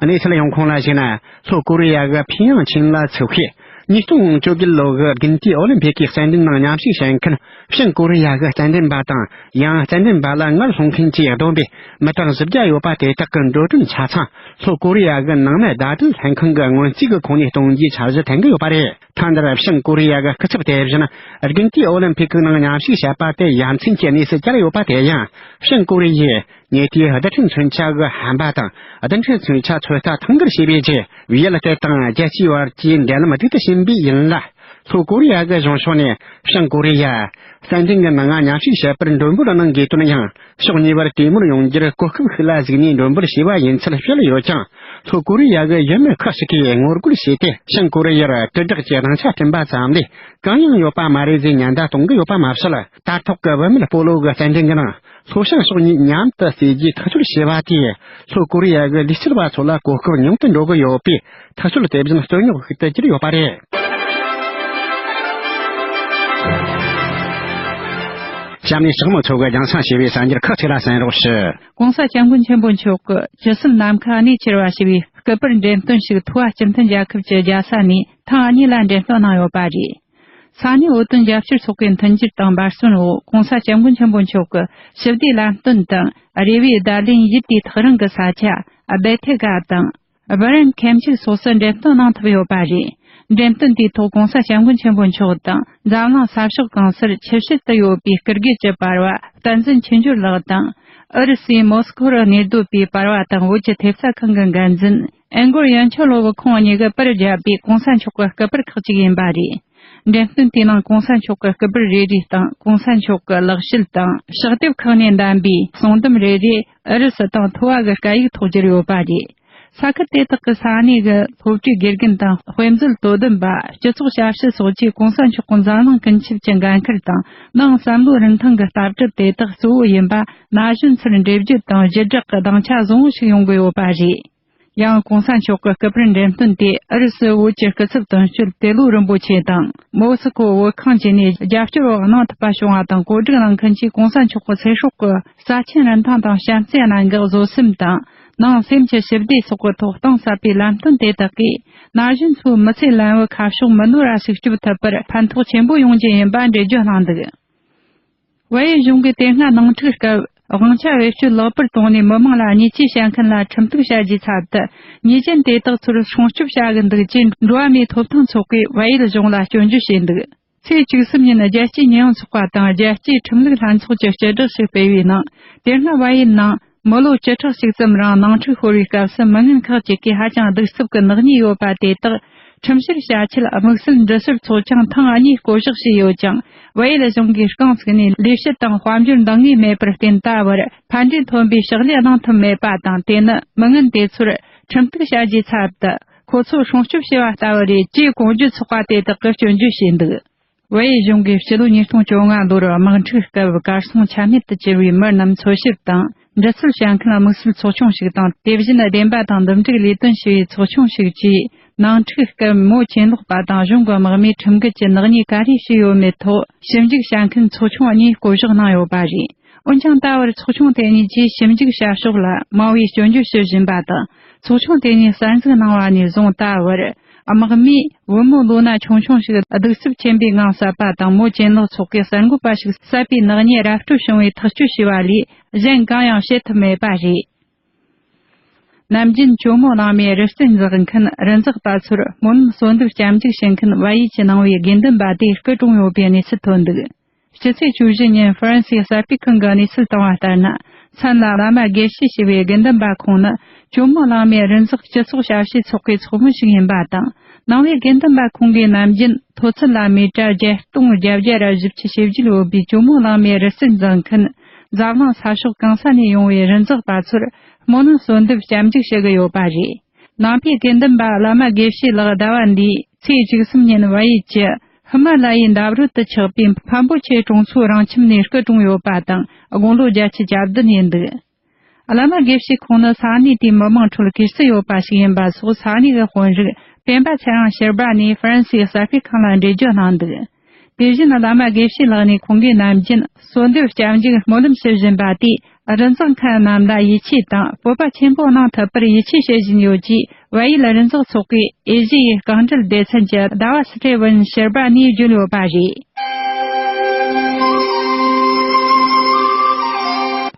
གནས་ཚུལ་ཡོང་ཁུངས་ལ་གཞིགས་ན། ལྷོ་ཀོ་རི་ཡ་གི་ཕིང་ཡང་ཆིན་ལ་ཚོགས་ཤིང་། ཉིས་སྟོང་བཅོ་བརྒྱད་ལོ་གི་དགུན་དུས་ཨོ་ལིམ་ཕིག་གི་རྩེད་འགྲན་ནང་མཉམ་ཞུགས་བྱེད་མཁན་བྱང་ཀོ་རི་ཡ་གི་རྩེད་འགྲན་པ་དང་། ཡང་རྩེད་འགྲན་པ་ལ་ངར་སློང་མཁན་གྱིས་བསྡོམས་པས་མི་གྲངས་བཞི་བརྒྱ་ཡོད་པ་དེ་དག་གི་འགྲོ་གྲོན་ཆ་ཚང་ལྷོ་ཀོ་རི་ཡ་གི་ནང་མི་ཟླ་སྒྲིལ་ལྷན་ཁང་གི་སྔོན་རྩིས་ཀྱི་ཁོངས་ནས་གཏོང་རྒྱུའི་འཆར་གཞི་འཐེན་གྱི་ཡོད་པ་རེད། ཐེངས་འདིར་བྱང་ཀོ་རི་ཡ་གི་སྐུ་ཚབ་དེ་བཞིན་དགུན་དུས་ཨོ་ལིམ་ཕིག་གི་ནང་མཉམ་ཞུགས་བྱས་པ་དེ་ཡ་མཚན་གྱི་གནས་སུ་གྱར་ཡོད་པ་དེ་ཡང་། བྱང་ཀོ་རི་ཡས་ཉེ་དུས་རྡུལ་ཕྲན་མཚོན་ཆ་གི་ཧམ་པ་དང་རྡུལ་ཕྲན་མཚོན་ཆ་ཚོད་ལྟ་ཐེངས་འདིར་བྱས་པའི་རྗེས། ཡུལ་དེ་དང་རྒྱལ་སྤྱིའི་བར་གྱི་འབྲེལ་ལམ་སྡུག་ཏུ་ཕྱིན་པས་ཡིན་ལ། ལྷོ་ཀོ་རི་ཡ་གི་གཞུང་ཕྱོགས་ནས་བྱང་ཀོ་རི་ཡ་རྩེད་འགྲན་གྱི་ནང་མཉམ་ཞུགས་བྱེད་པར་མགྲོན་འབོད་གནང་དགོས་དོན་ཡང་། ཕྱོགས་གཉིས་བར་གྲོས་མོལ་ཡོང་རྒྱུར་གོ་སྐབས་ཤིག་ལ་གཟིགས་ནས་མགྲོན་འབོད་བྱས་པ་ཡིན་ཚུལ་བཤད་ཡོད་ཀྱང་། ལྷོ་ཀོ་རི་ཡ་གི་ཡུལ་མི་ཁག་ཅིག་གིས་ངོ་རྒོལ་བྱས་ཏེ། བྱང་ཀོ་རི་ཡར་དྲིལ་བསྒྲགས་ཀྱི་སྡིངས་ཆ་བསྐྲུན་པ་ཙམ་ལས་གང་ཡང་ཡོད་པ་མ་རེད་ཅེས་ཉེན་བརྡ་གཏོང་གི་ཡོད་པ་མ་ཟད། དར་ཐོག་གི་བུད་མེད་སྤོ་ལོ་གི་རྩེད་འགྲན་གྱི་ནང་ལྷོ་བྱང་ཕྱོགས་གཉིས་མཉམ་དུ་རྩེ་རྒྱུའི་ཐག་གཅོད་བྱས་པ་དེས། ལྷོ་ཀོ་རི་ཡ་གི་ལུས་རྩལ་བ་ཚོ་ལ་གོ་སྐབས་ཉུང་དུ་འགྲོ་གི་ཡོད་པས། ཐག་གཅོད་དེ་བཞིན་རྩོད་རྙོག་ཤིག་ཏུ་གྱུར་ཡོད་པ་རེད། གཤམ་ནས་གཤེགས་མོ་མཚོ་གི་རྒྱང་སྲིང་ཞེས་པའི་གསར་འགྱུར་ཁག་ཅིག་ལ་གསན་རོགས་ཞུ། ྋགོང་ས་ྋསྐྱབས་མགོན་ཆེན་པོ་མཆོག་གིས་ཇི་སྲིད་ནམ་མཁའ་གནས་ཁྱེར་བ་ཞེས་པའི་སྐུ་པར་འགྲེམས་སྟོན་ཞིག་ཐུ་བ་སྤྱི་མཐུན་རྒྱལ་ཁབ་ཀྱི་རྒྱལ་ས་ནས་ཐེངས་གཉིས་ལ་འགྲེམས་སྟོན་གནང་ཡོད་པ་རེད། ས་གནས་བོད་དོན་རྒྱབ་སྐྱོར་ཚོགས་པའི་མཐུན་འགྱུར་དང་འབད་བརྩོན་འོག་ྋགོང་ས་ྋསྐྱབས་མགོན་ཆེན་པོ་མཆོག་གི་ཞི་བདེའི་ལམ་སྟོན་དང་། རེ་བའི་བརྡ་ལན་ཡུལ་དེའི་ཐག་རིང་གི་ས་ཆ་སྦེལ་ཐེ་ག་དང་། སྦི་རན་ཁེམ་ཆི་སོགས་སུ་འགྲེམས་སྟོན་གནང་ཐུབ་ཡོད་པ་རེད། འགྲེམས་སྟོན་དེའི་ཐོག་༸གོང་ས་༸སྐྱབས་མགོན་ཆེན་པོ་མཆོག་དང་འཛམ་གླིང་ས་ཕྱོགས་གང་སར་ཆུ་བཞི་ཏུ་ཡོད་པའི་སྐུ་སྒེར་གྱི་པར་བ་བསྟན་འཛིན་ཆོས་འབྱོར་ལགས་དང་། ཨུ་རུ་སུའི་མོ་སི་ཁོ་རུ་གནས་སྡོད་པའི་པར་བ་དང་བོད་ཀྱི་ཐེབས་རྩ་ཁང་གི་འགན་འཛིན་ཨེན་གོར་ཡོན་ཆོ་ལོ་བུ་ཁོང་གཉིས་ཀྱིས་པར་བརྒྱབ་པའི་༸གོང་ས་མཆོག་གི་སྐུ་པར་ཁག་ཅིག་ཡིན་པ་རེད། འགྲེམས་སྟོན་དེའི་ནང་༸གོང་ས་མཆོག་གི་སྐུ་པར་རེ་རེ་དང་༸གོང་ས་མཆོག་གི་ལེགས་བཤད་དང་ཕྱག་དེབ་ཁག་ནས་བདམས་པའི་གསུང་འདེམས་རེ་རེ་ཨུ་རུ་སུ་དང་ཐུ་བ་གི་སྐད་ཡིག་ཐོག་བསྒྱུར་ཡོད་པ་རེད། ས་ཁུལ་དེ་དག་གི་ས་གནས་ཀྱི་སློབ་གྲྭའི་དགེ་རྒན་དང་དཔེ་མཛོད་དོ་དམ་པ། སྤྱི་ཚོགས་ཞབས་ཞུ་སོགས་ཀྱིས་༸གོང་ས་མཆོག་གི་འཛམ་གླིང་ཀུན་ཁྱབ་ཀྱི་འགན་འཁུར་དང་ནང་བསམ་བློའི་རིན་ཐང་གི་ལྟ་གྲུབ་དེ་དག་གཙོ་བོ་ཡིན་པ་ན་གཞོན་ཚོར་འགྲེལ་བརྗོད་དང་བརྒྱུད་བསྒྲགས་ཀྱི་སྡིངས་ཆ་བཟང་བོ་ཞིག་ཡོང་གི་ཡོད་པ་རེད། ཡང་༸གོང་ས་མཆོག་གི་སྐུ་པར་འགྲེམས་སྟོན་དེ་ཨུ་རུ་སུའི་བོད་ཀྱི་སྐུ་ཚབ་དོན་གཅོད་ཏེ་ལོ་རིན་པོ་ཆེ་དང་མོ་སི་ཁོ་བོད་ཁང་བཅས་ནས་རྒྱབ་སྐྱོར་བ་གནང་ཐུབ་པ་བྱུང་བ་དང་། གོ་སྒྲིག་གནང་མཁན་གྱིས་༸གོང་ས་མཆོག་གི་ཚེ་སྲོག་གི་རྩ་ཆེན་རིན་ཐང་དང་བྱམས་བརྩེའི་གནད་འགག་བཟོད་སེམས་དང་ནང་སེམས་ཀྱི་ཞི་བདེ་སོགས་ཀྱི་ཐོག་གཏིང་ཟབ་པའི་ལམ་སྟོན་དེ་དག་གིས་ན་གཞོན་ཚོའི་མི་ཚེའི་ལམ་བུ་ཁ་ཕྱོགས་མི་ནོར་བ་ཞིག་སྐྱོབ་ཐུབ་པར་ཕན་ཐོགས་ཆེན་པོ་ཡོང་རྒྱུ་ཡིན་པ་འགྲེལ་བརྗོད་གནང་འདུག། བལ་ཡུལ་གཞུང་གིས་དེ་སྔ་ནང་འཁྲུག་སྐབས་དབང་ཆ་བེད་སྤྱོད་ལེགས་པར་བཏང་ནས་མི་མང་ལ་ཉེས་ཆད་བྱ་མཁན་ལ་ཁྲིམས་གཏུག་བྱ་རྒྱུའི་ཚབ་ཏུ་ཉེས་ཅན་དེ་དག་ཚུར་སྲུང་སྐྱོབ་བྱ་གི་འདུག་ཅེས་འགྲོ་བ་མིའི་ཐོབ་ཐང་ཚོགས་པས་བལ་ཡུལ་གཞུང་ལ་སྐྱོན་བརྗོད་བྱས་འདུག། ཚེས་བཅུ་གསུམ་ཉིན་རྒྱལ་སྤྱིའི་ཉེས་ཡངས་ཚོགས་པ་དང་རྒྱལ་སྤྱིའི་ཁྲིམས་ལུགས་ལྷན་ཚོགས་ཀྱིས་སྤྱི་བསྒྲགས་ཤིག་སྤེལ་བའི་ནང་། དེ་སྔ་བལ་ཡུལ་ནང་མི་ལོ་བཅུ་ཕྲག་གཅིག་ཙམ་རིང་ནང་འཁྲུག་ཤོར་བའི་སྐབས་སུ་མི་ངན་ཁག་ཅིག་གིས་ཧ་ཅང་གདུག་རྩུབ་ཀྱི་ནག་ཉེས་ཡོད་པ་དེ་དག་ཁྲིམས་བཤེར་བྱ་ཆེད་དམིགས་བསལ་འདྲི་གསོལ་ཚོགས་ཆུང་ཐེངས་གཉིས་བསྐོ་གཞག་བྱས་ཡོད་ཀྱང་། བལ་ཡུལ་གཞུང་གིས་རྐང་བཙུགས་ནས་ལས་བྱེད་དང་དཔལ་འབྱོར་འདང་ངེས་མེད་པར་བརྟེན། ད་བར་ཕན་འབྲས་ཐོན་པའི་ཕྱག་ལས་གནང་ཐུབ་མེད་པ་དང་། དེ་ནི་མི་ངན་དེ་ཚོར་ཁྲིམས་གཏུག་བྱ་རྒྱུའི་ཚབ་ཏུ་ཁོ་ཚོ་སྲུང་སྐྱོབ་བྱས་པ་ལྟ་བུ་རེད་ཅེས་གོང་བརྗོད་ཚོགས་པ་དེ་དག་གིས་སྐྱོན་བརྗོད་བྱས་འདུག། བལ་ཡུལ་གཞུང་གིས་སྤྱི་ལོ་ཉིས་སྟོང་བཅོ་ལྔ་ལོར་དམག་འཁྲུག་སྐབས་གར་སོང་ཆ་མེད་དུ་གྱུར་བའི་མི་རྣམས་འཚོལ་ཞིབ་དང་འདྲི་རྩད་བྱ་མཁན་དམིགས་བསལ་ཚོགས་ཆུང་ཞིག་དང་། དེ་བཞིན་བདེན་པ་དང་འདུམ་འགྲིག་ལས་དོན་ཞུ་བའི་ཚོགས་ཆུང་ཞིག་བཅས་ནང་འཁྲུག་སྐབས་མོ་གྱེན་ལོག་པ་དང་གཞུང་གི་དམག་མིས་ཁྲིམས་འགལ་གྱི་ནག་ཉེས་ག་རེ་བྱས་ཡོད་མེད་ཐོག་ཞིབ་འཇུག་བྱ་མཁན་ཚོགས་ཆུང་གཉིས་བསྐོ་གཞག་གནང་ཡོད་པ་རེད། འོན་ཀྱང་། ད་བར་ཚོགས་ཆུང་དེ་གཉིས་ཀྱིས་ཞིབ་འཇུག་བྱ་ཕྱོགས་ལ་མང་བའི་སྐྱོན་བརྗོད་ཞུ་བཞིན་པ་དང་། ཚོགས་ཆུང་དེ་གཉིས་གསར་འཛུགས་གནང་བ་ནས་བཟུང་། ད་བར་དམག་མིས་བུ་མོ་ལོ་ན་ཆུང་ཆུང་ཞིག་གདུག་རྩུབ་ཆེན་པོའི་ངང་བསད་པ་དང་། མོ་གྱེན་ལོག་ཚོགས་ཀྱི་གསར་འགོད་པ་ཞིག་བསད་པའི་ནག་ཉེས་ར་སྤྲོད་བྱུང་བའི་ཐག་གཅོད་བྱས་པ་ལས་གཞན་གང་ཡང་བྱེད་ཐུབ་མེད་པ་རེད། ནམ་རྒྱུན་ཇོ་མོ་གླང་མའི་རི་རྩེར་འཛེག་མཁན་རི་འཛེག་པ་ཚོར་སྨོན་ལམ་གསོལ་འདེབས་སྐྱབས་འཇུག་བྱེད་མཁན་བལ་ཡུལ་གྱི་ནང་པའི་དགེ་འདུན་པ་དེ་སྐུ་གྲོངས་ཡོད་པའི་གནས་ཚུལ་ཐོན་འདུག། ཕྱི་ཚེས་བཅུ་བཞི་ཉིན་ཧྥ་རན་སིའི་གསར་སྤེལ་ཁང་གི་གནས་ཚུལ་བཏང་བ་ལྟར་ན། མཚན་ལ་བླ་མ་དགེ་བཤེས་ཞེས་པའི་དགེ་འདུན་པ་ཁོང་ནི་ཇོ་མོ་གླང་མའི་རི་འཛེག་སྤྱི་ཚོགས་ཞབས་ཞུའི་ཚོགས་པའི་ཚོགས་མི་ཞིག་ཡིན་པ་དང་། ནང་པའི་དགེ་འདུན་པ་ཁོང་གིས་ནམ་རྒྱུན་མཐོ་ཚད་ལ་མི་ཊར་བརྒྱད་སྟོང་བརྒྱད་བརྒྱ་ར་བཞི་བཅུ་ཞེ་བརྒྱད་ཡོད་པའི་ཇོ་མོ་གླང་མའི་རི་རྩེར་འཛེག་མཁན་འཛམ་གླིང་ས་ཕྱོགས་གང་ས་ནས་ཡོང་བའི་རི་འཛེག་པ་ཚོར་སྨོན་ལམ་གསོལ་འདེབས་སྐྱབས་འཇུག་ཞུ་གི་ཡོད་པ་རེད། ནང་པའི་དགེ་འདུན་པ་བླ་མ་དགེ་བཤེས་ལགས་ཟླ་བ་འདིའི་ཚེས་བཅུ་གསུམ་ཉིན་བལ་ཡུལ་གྱི་ཧི་མ་ལ་ཡའི་འདབས་རོལ་དུ་ཆགས་པའི་འཕན་པོ་ཆེ་གྲོང་ཚོའི་རང་ཁྱིམ་ནས་སྐུ་གྲོངས་ཡོད་པ་དང་། དགུང་ལོ་བརྒྱད་ཅུ་གྱ་བདུན་ཡིན་འདུག། བླ་མ་དགེ་བཤེས་ཁོང་ནི་ས་གནས་དེའི་མི་མང་ཁྲོད་གུས་བརྩི་ཡོད་པ་ཞིག་ཡིན་པ་སོགས་ས་གནས་ཀྱི་དཔོན་རིགས་སྤེན་པ་ཚེ་རིང་ཕྱུར་བ་ནས་ཧྥ་རན་སིའི་གསར་སྤེལ་ཁང་ལ་འགྲེལ་བརྗོད་གནང་འདུག། དེ་བཞིན་བླ་མ་དགེ་བཤེས་ལགས་ནས་ཁོང་གིས་ནམ་རྒྱུན་གསོལ་འདེབས་སྐྱབས་འཇུག་སྨོན་ལམ་ཞུ་བཞིན་པ་དེས་རི་འཛེག་མཁན་རྣམས་ལ་ཡིད་ཆེས་དང་སྤོབས་པ་ཆེན་པོ་གནང་ཐུབ་པར་ཡིད་ཆེས་བྱེད་བཞིན་ཡོད་ཅེས། བལ་ཡུལ་རི་འཛེག་ཚོགས་པའི་ཨེ་ཤི་ཡའི་རྐང་འགྲུལ་སྡེ་ཚན་གྱི་ཟླ་བ་སི་ཏྲེ་ཝུན་ཕྱུར་བ་ནས་བརྗོད་ཡོད་པ་རེད།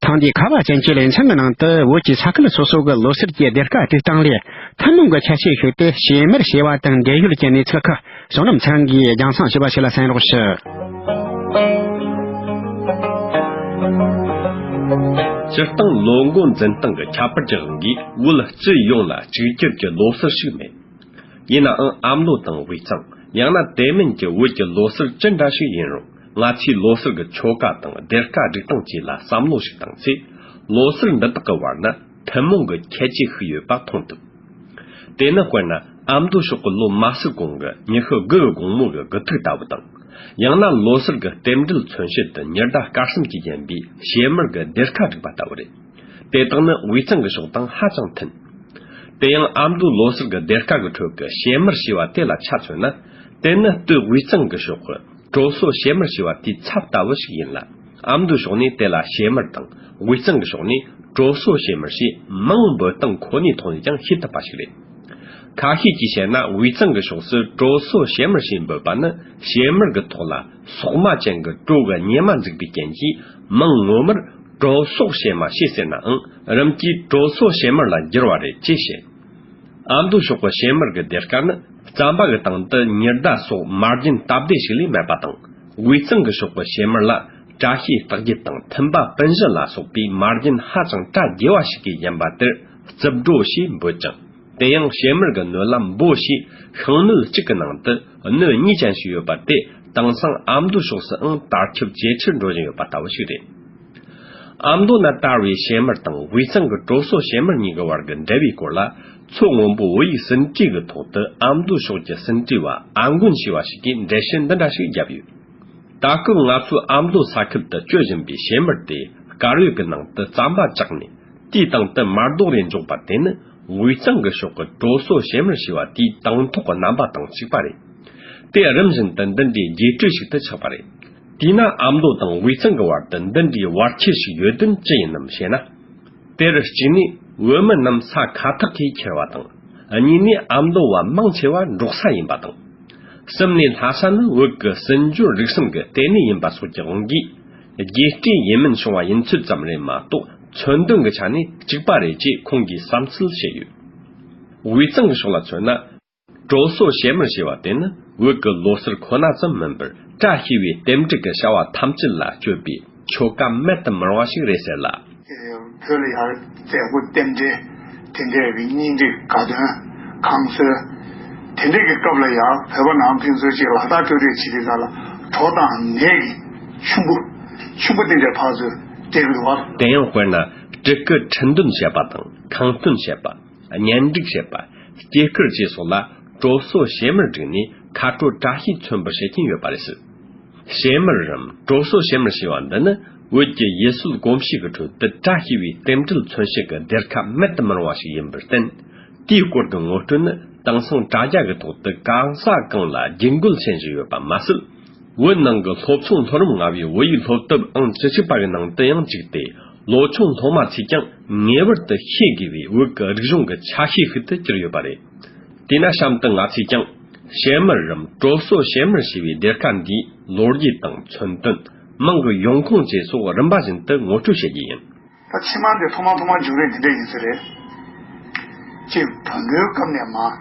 ཐེངས་འདིའི་ཁ་བ་ཅན་གྱི་ལེ་ཚན་གྱི་ནང་དུ། བོད་ཀྱི་ས་ཁུལ་སོ་སོ་གི་ལོ་གསར་གྱི་སྡེར་ཁ་སྒྲིག་སྟངས་ལས་ཐུན་མོང་གི་ཁྱད་ཆོས་ཤིག་སྟེ། བྱེ་མར་ཞེས་པ་དང་འབྲེལ་ཡོད་ཀྱི་གནས་ཚུལ་ཁག་གཞུང་ལམ་ཚང་གིས་རྒྱང་སྲིང་ཞུས་པ་ཞིག་ལ་གསན་རོགས་ཞུ། སྤྱིར་བཏང་ལོ་འགོ་འཛིན་སྟངས་ཀྱི་ཁྱད་པར་གྱི་དབང་གིས། བོད་སྤྱི་ཡོངས་ལ་གཅིག་གྱུར་གྱི་ལོ་གསར་ཞིག་མེད། ཡིན་ནའང་། ཨ་མདོ་དང་དབུས་གཙང་། ཡང་ན་དེ་མིན་གྱི་བོད་ཀྱི་ལོ་གསར་ཅི་འདྲ་ཞིག་ཡིན་རུང་། ང་ཚོས་ལོ་གསར་གྱི་ཆོ་ག་དང་སྡེར་ཁ་སྒྲིག་སྟངས་བཅས་ལ་བསམ་བློ་ཞིག་བཏང་ཚེ། ལོ་གསར་འདི་དག་གི་བར་ན་ཐུན་མོང་གི་ཁྱད་ཆོས་ཤིག་ཡོད་པ་མཐོང་ཐུབ། དེ་ནི་དཔེར་ན། ཨ་མདོ་ཕྱོགས་ཀྱི་ལོ་མ་སུ་གུང་གི་ཉི་ཤུ་དགུ་གི་དགོང་མོ་གི་དགུ་ཐུག་ལྟ་བུ་དང་། ཡང་ན་ལོ་གསར་གྱི་རྟེན་འབྲེལ་མཚོན་བྱེད་དུ་ཉི་ཟླ་སྐར་གསུམ་གྱིས་བརྒྱན་པའི་བྱེ་དམར་གྱི་སྡེར་ཁ་བསྒྲིགས་པ་ལྟ་བུ་རེད། དེ་དག་ནི་དབུས་གཙང་གི་ཕྱོགས་དང་ཧ་ཅང་མཐུན། དེ་ཡང་ཨ་མདོའི་ལོ་གསར་གྱི་སྡེར་ཁ་གི་ཁྲོད་ཀྱི་བྱེ་དམར་ཞེས་པ་དེ་ལ་ཆ་མཚོན་ན། དེ་ནི་སྟོད་དབུས་གཙང་གི་ཕྱོགས་ཀྱི་གྲོ་སོ་བྱེ་དམར་ཞེས་པ་དེའི་ཚབ་ལྟ་བུ་ཞིག་ཡིན་ལ། ཨ་མདོའི་ཕྱོགས་ནས་དེ་ལ་བྱེ་དམར་དང་། དབུས་གཙང་གི་ཕྱོགས་ནས་གྲོ་སོ་བྱེ་དམར་ཞེས་མིང་འབོད་སྟངས་ཁོ་ནའི་ཐོག་ནས་ཀྱང་ཤེས་ཐུབ་པ་ཞིག་རེད། ཁ་ཤས་ཀྱིས་བཤད་ན། དབུས་གཙང་གི་ཕྱོགས་སུ་གྲོ་སོ་བྱེ་དམར་ཞེས་འབོད་པ་ནི། བྱེ་དམར་གྱི་ཐོག་ལ་སོག་མ་ཅན་གྱི་གྲོ་གི་སྙེ་མ་འཛུགས་པའི་རྐྱེན་གྱིས། མིང་ངོ་མར་གྲོ་སོག་བྱེ་མ་ཞེས་ཟེར་ནའང་། རིམ་གྱིས་གྲོ་སོ་བྱེ་དམར་ལ་འགྱུར་བ་རེད་ཅེས་བཤད། ཨ་མདོ་ཕྱོགས་ཀྱི་བྱེ་དམར་གྱི་སྡེར་ཁ་ནི། རྩམ་པ་གི་སྟེང་དུ་ཉི་ཟླ་སོགས་མར་རྒྱན་སྟབས་བདེ་ཞིག་ལས་མེད་པ་དང་། དབུས་གཙང་གི་ཕྱོགས་ཀྱི་བྱེ་མར་ལ་བཀྲ་ཤིས་རྟགས་བརྒྱད་དང་མཐུན་པ་སྤུན་བཞི་ལ་སོགས་པའི་མར་རྒྱན་ཧ་ཅང་བཀྲ་རྒྱས་པ་ཞིག་གིས་བརྒྱན་པ་དེར་རྩིབ་སྒྲོ་ཞེས་འབོད་ཅིང་། དེ་ཡང་བྱེ་མར་གྱི་སྣོད་ལ་འབོ་ཞེས་ཤིང་སྣོད་གཅིག་གི་ནང་དུ་སྣོད་གཉིས་ཅན་ཞིག་ཡོད་པ་དེ་དེང་སང་ཨ་མདོ་ཕྱོགས་སུའང་དར་ཁྱབ་ཇེ་ཆེར་འགྲོ་བཞིན་ཡོད་པ་ལྟ་བུ་ཞིག་རེད། ཨ་མདོ་ན་དར་བའི་བྱེ་མར་དང་དབུས་གཙང་གི་གྲོ་སོ་བྱེ་མར་གཉིས་ཀྱི་བར་གྱི་འབྲེལ་བའི་སྐོར་ལ། མཚོ་སྔོན་པོ་བོད་ཡིག་ཟིན་བྲིས་ཀྱི་ཐོག་ཏུ་ཨ་མདོ་ཕྱོགས་ཀྱི་ཟིན་བྲིས་པ་ཨ་མགོན་ཞེས་པ་ཞིག་གིས་འགྲེལ་བཤད་འདི་འདྲ་ཞིག་བརྒྱབ་ཡོད། ད་སྐབས་ང་ཚོའི་ཨ་མདོ་ས་ཁུལ་དུ་སྤྱོད་བཞིན་པའི་བྱེ་མར་དེ་དཀར་ཡོལ་གྱི་ནང་དུ་རྩམ་པ་བཅག་ནས། དེའི་སྟེང་དུ་མར་རྡོག་རེ་འཇོག་པ་དེ་ནི་དབུས་གཙང་གི་ཕྱོགས་ཀྱི་གྲོ་སོ་བྱེ་མར་ཞེས་པ་དེའི་དང་ཐོག་གི་རྣམ་པ་དང་གཅིག་པ་རེད། དེ་རིམ་བཞིན་དུ་འདི་འདྲའི་རྒྱས་སྤྲོས་ཤིག་ཏུ་ཆགས་པ་རེད། དེས་ན་ཨ་མདོ་དང་དབུས་གཙང་གི་བར་དུ་འདི་འདྲའི་བར་ཁྱད་ཞིག་ཡོད་དོན་ཅི་ཡིན་ནམ་ཞེ་ན། དེར་གཅིག་ནས་བོད་མི་རྣམས་ས་ཁ་ཐག་གིས་ཁྱེར་བ་དང་། གཉིས་ནས་ཨ་མདོ་བ་མང་ཆེ་བ་འབྲོག་ས་ཡིན་པ་དང་། གསུམ་ནས་ལྷ་ས་ནི་བོད་ཀྱི་སྲིད་འབྱོར་རིག་གསུམ་གྱི་ལྟེ་གནས་ཡིན་པ་སོགས་ཀྱི་དབང་གིས། རྒྱས་སྤྲོས་ཡིན་མིན་བྱུང་བ་ཡིན་ཚུལ་ཙམ་རེད་མ་གཏོགས། མཚོན་དོན་གྱི་ཆ་ནས་གཅིག་པ་རེད་ཅེས་ཁོང་གིས་བསམ་ཚུལ་བཤད་ཡོད། དབུས་གཙང་གི་ཕྱོགས་ལ་མཚོན་ན། གྲོ་སོ་བྱེ་མར་ཞེས་པ་དེ་ནི་བོད་ཀྱི་ལོ་སར་ཁོ་ན་ཙམ་མིན་པར། བཀྲ་ཤིས་པའི་རྟེན་འབྲེལ་གྱི་བྱ་བ་ཐམས་ཅད་ལ་སྤྱོད་པའི་ཆོ་ག་མེད་དུ་མི་རུང་བ་ཞིག་རེད་ཟེར་ལ། བོད་ལ་ཡང་མཛད་སྒོ་རྟེན་འབྲེལ་དེ་འདྲའི་གི་གཉེན་སྒྲིག་དགའ་སྟོན་ཁང་གསོལ་དེ་འདྲའི་གི་སྐབས་ལ་ཡང་བོད་པ་ནང་ཕན་ཚུན་གཅིག་ལག་རྟགས་སྤྲོད་རེས་བྱེད་དུས་ཙམ་ལ་གྲོ་དང་ནས་ཀྱི་ཆུན་པོ་ཆུན་པོ་དེ་འདྲའི་ཕར་ཚུར་སྤྲད་གི་འདུག་བ། དེ་ཡང་དཔེར་ན་སྤྲུལ་སྐུ་ཁྲི་འདོན་བྱེད་པ་དང་ཁང་སྟོན་བྱེད་པ། གཉེན་སྒྲིག་བྱེད་པ། སྐྱེས་སྐར་བཅས་སོགས་ལ་གྲོ་སོ་བྱེ་མར་བསྒྲིགས་ནས་ཁ་དྲོ་བཀྲ་ཤིས་མཚོན་པར་བྱེད་ཀྱིན་ཡོད་པ་རེད། བྱེ་མར་རམ་གྲོ་སོ་བྱེ་མར་ཞེས་པ་འདི་ནི་བོད་ཀྱི་ཡུལ་སྲོལ་གོམས་གཤིས་ཀྱི་ཁྲོད་དུ་བཀྲ་ཤིས་པའི་རྟེན་འབྲེལ་མཚོན་བྱེད་ཀྱི་སྡེར་ཁ་མེད་དུ་མི་རུང་བ་ཞིག་ཡིན་པར་བརྟེན། དེའི་སྐོར་གྱི་ངོ་སྤྲོད་ནི་དེང་སང་དྲ་རྒྱ་གི་ཐོག་ཏུ་གང་ས་གང་ལ་རྒྱུན་བཀོལ་བྱེད་བཞིན་ཡོད་པ་མ་ཟད། བོད་ནང་གི་སློབ་ཆུང་སློབ་རིམ་ལྔ་པའི་བོད་ཡིག་སློབ་དེབ་ཨང་བཅུ་གཅིག་པ་གི་ནང་དུ་ཡང་བཅུག་སྟེ། ལོ་ཆུང་སློབ་མ་ཚོས་ཀྱང་ངེས་པར་དུ་ཤེས་དགོས་པའི་བོད་ཀྱི་རིག་གཞུང་གི་ཆ་ཤས་ཤིག་ཏུ་གྱུར་ཡོད་པ་རེད། དེས་ན་གཤམ་དུ་ང་ཚོས་ཀྱང་བྱེ་མར་རམ་གྲོ་སོ་བྱེ་མར་ཞེས་པའི་སྡེར་ཁ་འདིའི་ལོ་རྒྱུས་དང་མཚོན་དོན། མིང་གི་ཡོང་ཁུངས་བཅས་སོགས་རིམ་པ་བཞིན་དུ་ངོ་སྤྲོད་བྱེད་རྒྱུ་ཡིན། ད་ཕྱི་མ་འདི་ཐོག་མ་ཐོག་མ་འབྱུང་རིམ་འདི་འདྲ་ཡིན་ས་རེད། གཅིག་བོན་པོའི་སྐབས་ནས་མ།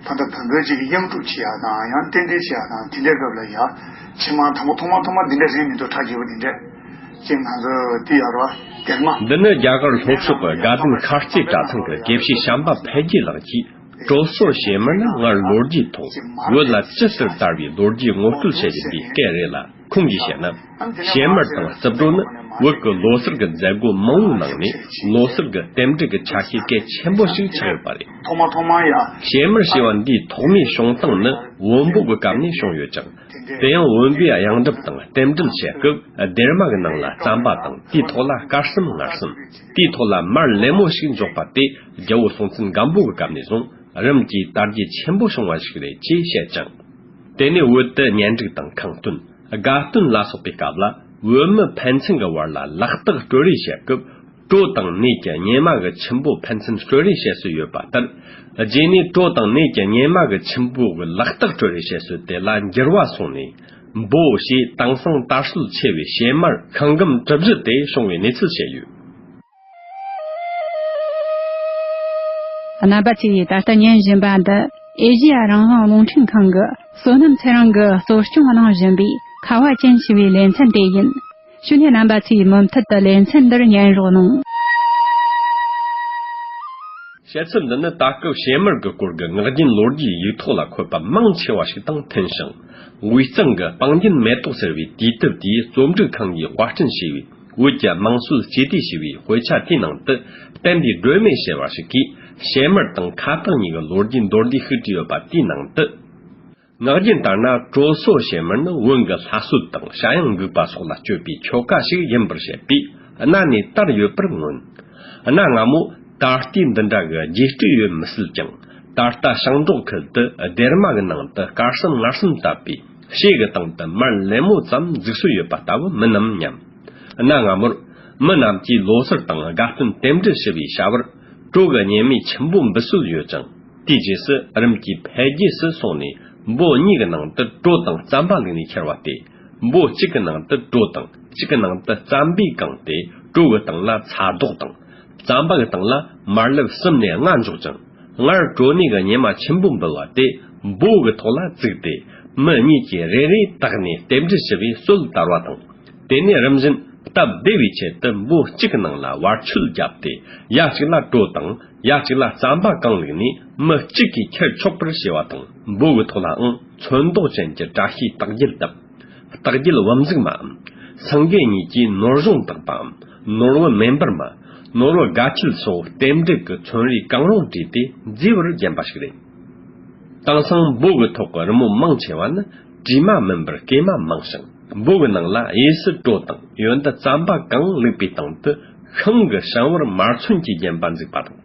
ད་ལྟ་བོན་པོའི་གཅིག་གི་དབྱངས་སྒྲུབ་བྱེད་ཡག་དང་ཡང་རྟེན་འབྲེལ་བྱེད་ཡག་དང་དེ་འདྲའི་སྐབས་ལ་ཡ། ཕྱི་མ་དང་པོ་ཐོག་མ་ཐོག་མ་འདི་འདྲ་རེད་མི་འདུག་ཁྲ་རྒྱས་པོ་འདི་འདྲ། གཅིག་ང་ཚོ་དེ་ཡོད་རེད་བ། སྡེར་མ། འདི་ནི་རྒྱ་གར་ལྷོ་ཕྱོགས་ཀྱི་དགའ་ལྡན་མཁར་རྩེ་གྲྭ་ཚང་གི་དགེ་བཤེས་བྱམས་པ་འཕེལ་རྒྱས་ལགས་ཀྱིས། གྲོ་སོ་བྱེ་མར་ནི་སྔར་ལོ་རྒྱུས་ཐོག་བོད་ལ་ཇི་ལྟར་དར་བའི་ལོ་རྒྱུས་ངོ་སྤྲོད་བྱེད་བཞིན་པའི་སྐད་རེད་ལ། ཁོང་གིས་བཤད་ན། བྱེ་མར་དང་རྩིབ་སྒྲོ་ནི་བོད་ཀྱི་ལོ་སར་གྱི་མཛད་སྒོ་མང་བོའི་ནང་ནས་ལོ་སར་གྱི་རྟེན་འབྲེལ་གྱི་ཆ་ཤས་གལ་ཆེན་པོ་ཞིག་ཆགས་ཡོད་པ་རེད། ཐོག་མ་ཐོག་མ་ཡ། བྱེ་མར་ཞེས་པ་འདིའི་ཐོག་མའི་བྱུང་སྟངས་ནི་བོན་པོ་གི་སྐབས་ནས་བྱུང་ཡོད་ཅིང་། དེ་ཡང་བོན་པོས་གཡང་འགྲུབ་དང་རྟེན་འབྲེལ་བྱེད་སྐབས་སྡེར་མ་གི་ནང་ལ་རྩམ་པ་དང་དེའི་ཐོག་ལ་དཀར་གསུམ་མངར་གསུམ། དེའི་ཐོག་ལ་མར་ལེབ་མོ་ཞིག་འཇོག་པ་དེ་རྒྱལ་པོ་སྲོང་བཙན་སྒམ་པོ་གི་སྐབས་ནས་བཟུང་རིམ་གྱིས་དར་རྒྱས་ཆེན་པོ་བྱུང་བ་ཞིག་རེད་ཅེས་བཤད་ཅིང་། དེ་ནས་བོད་དུ་གཉེན་སྒྲིག་དང་ཁང་སྟོན། དགའ་སྟོན་ལ་སོགས་པའི་སྐབས་ལ་བོད་མི་ཕན་ཚུན་གྱི་བར་ལ་ལག་རྟགས་སྤྲོད་རེས་བྱེད་སྐབས། གྲོ་དང་ནས་ཀྱི་སྙེ་མ་གི་ཆུན་པོ་ཕན་ཚུན་སྤྲོད་རེས་བྱེད་སྲོལ་ཡོད་པ་ལྟར། རྗེས་ནས་གྲོ་དང་ནས་ཀྱི་སྙེ་མ་གི་ཆུན་པོ་གི་ལག་རྟགས་སྤྲོད་རེས་བྱེད་སྲོལ་དེ་ལ་འགྱུར་བ་སོང་ནས། འབོ་ཞེས་དེང་སང་དར་སྲོལ་ཆེ་བའི་བྱེ་མར་ཤིང་སྒམ་གྲུ་བཞི་དེ་བྱུང་བའི་གནས་ཚུལ་བཤད་ཡོད། རྣམ་པ་ཚོས་ད་ལྟ་ཉན་བཞིན་པ་འདི་ཨེ་ཤེ་ཡ་རང་དབང་རླུང་འཕྲིན་ཁང་གི་བསོད་ནམས་ཚེ་རིང་གིས་གཙོ་སྐྱོང་གནང་བཞིན་པའི་ཁ་བ་ཅན་ཞེས་པའི་ལེ་ཚན་དེ་ཡིན། ཞུ་ནས་རྣམ་པ་ཚོས་མུ་མཐུད་དུ་ལེ་ཚན་འདིར་ཉན་རོགས་གནང་། བཤད་ཚུལ་འདི་ནི་ད་སྐབས་བྱེ་མར་གྱི་སྐོར་གྱི་ངག་རྒྱུན་ལོ་རྒྱུས་ཡིག་ཐོག་ལ་འཁོད་པ་མང་ཆེ་བ་ཞིག་དང་མཐུན་ཞིང་། དབུས་གཙང་གི་སྤང་རྒྱན་མེ་ཏོག་ཟེར་བའི་དུས་དེབ་དེའི་རྩོམ་སྒྲིག་ཁང་གིས་དཔར་སྐྲུན་བྱས་པའི་བོད་ཀྱི་དམངས་སྲོལ་སྤྱི་སྡེ་ཞེས་པའི་དཔེ་ཆ་དེའི་ནང་དུ་བསྟན་པའི་སྒྲོན་མེ་ཟེར་བ་ཞིག་གིས་བྱེ་མར་དང་ཁ་བཏགས་གཉིས་ཀྱི་ལོ་རྒྱུས་མདོར་བསྡུས་ཤིག་བྲིས་ཡོད་པ་དེའི་ནང་དུ། ངག་རྒྱུན་ལྟར་ན་གྲོ་སོ་བྱེ་མར་ནི་བོན་གྱི་ལྷ་གསོལ་དང་བྱ་གཡང་འགུགས་པ་སོགས་ལ་སྤྱོད་པའི་ཆོ་ག་ཞིག་ཡིན་པར་བཤད་པས་གནའ་ནས་དར་ཡོད་པར་མངོན། གནའ་སྔ་མོ་ད་ལྟའི་འདི་འདྲ་གི་རྒྱས་སྤྲོས་ཡོད་མི་སྲིད་ཀྱང་། ད་ལྟ་ཞིང་འབྲོག་ཁུལ་དུ་སྡེར་མ་གི་ནང་དུ་དཀར་གསུམ་མངར་གསུམ་བཏབ་པའི་ཕྱེ་གི་སྟེང་དུ་མར་ལེབ་མོ་ཙམ་འཛུགས་སྲོལ་ཡོད་པ་ལྟ་བུ་མིན་ནམ་སྙམ། གནའ་སྔ་མོར་མི་རྣམས་ཀྱིས་ལོ་སར་དང་དགའ་སྟོན་རྟེན་འབྲེལ་ཞུ་བའི་བྱ་བར་གྲོ་གི་སྙེ་མའི་ཆུན་པོ་འབུད་སྲོལ་ཡོད་ཅིང་། དེའི་རྗེས་སུ་རིམ་གྱིས་འཕེལ་རྒྱས་སུ་སོང་ནས་འབོ་གཉིས་ཀྱི་ནང་དུ་གྲོ་དང་རྩམ་པ་བླུགས་ནས་ཁྱེར་བ་སྟེ། འབོ་གཅིག་གི་ནང་དུ་གྲོ་དང་གཅིག་གི་ནང་དུ་རྩམ་པས་བཀང་སྟེ། གྲོ་གི་སྟེང་ལ་ཚ་རྡོག་དང་། རྩམ་པ་གི་སྟེང་ལ་མར་ལེབ་གསུམ་ནས་ལྔ་འཇོག་ཅིང་། སྔར་གྲོ་ནས་ཀྱི་སྙེ་མ་ཆུན་པོ་འབུལ་བ་དེ་ འབོ་གི་ཐོག་ལ་བཙུགས་ཏེ། མི་གཉིས་ཀྱིས་རེ་རེ་བཏགས་ནས་རྟེན་འབྲེལ་ཞུ་བའི་སྲོལ་དར་བ་དང་། དེ་ནས་རིམ་བཞིན་སྟབས་བདེ་བའི་ཆེད་དུ་འབོ་གཅིག་གི་ནང་ལ་བར་ཆོད་བརྒྱབ་སྟེ། ཡ་གཅིག་ལ་གྲོ་དང་ཡ་གཅིག་ལ་རྩམ་པ་གང་བླུགས་ནས་མི་གཅིག་གིས་ཁྱེར་ཆོག་པར་བྱས་པ་དང་། འབོ་གི་ཐོག་ལའང་ཚོན་མདོག་ཅན་གྱི་བཀྲ་ཤིས་རྟགས་བརྒྱད་བཏབ། རྟགས་བརྒྱད་བུམ་གཟུགས་མའམ། སེང་གེ་གཉིས་ཀྱིས་ནོར་གཞོང་བཏགས་པའམ། ནོར་བུ་མེ་འབར་མ། ནོར་བུ་དགའ་ཁྱིལ་སོགས་རྟེན་འབྲེལ་གྱི་ཚོན་རིས་གང་རུང་བྲིས་ཏེ་མཛེས་པར་བརྒྱན་པ་ཞིག་རེད། དེང་སང་འབོ་གི་ཐོག་གི་རི་མོ་མང་ཆེ་བ་ནི་དྲི་མ་མིན་པར་སྐྱེས་མ་མང་ཞིང་། འབོ་གི་ནང་ལ་གཡས་སུ་གྲོ་དང་ཡོན་ཏན་རྩམ་པ་གང་བླུགས་པའི་སྟེང་དུ་ཤིང་གི་ཞིང་བར་མར་ཚོན་གྱིས་བརྒྱན་པ་འཛུགས་པ་དང་།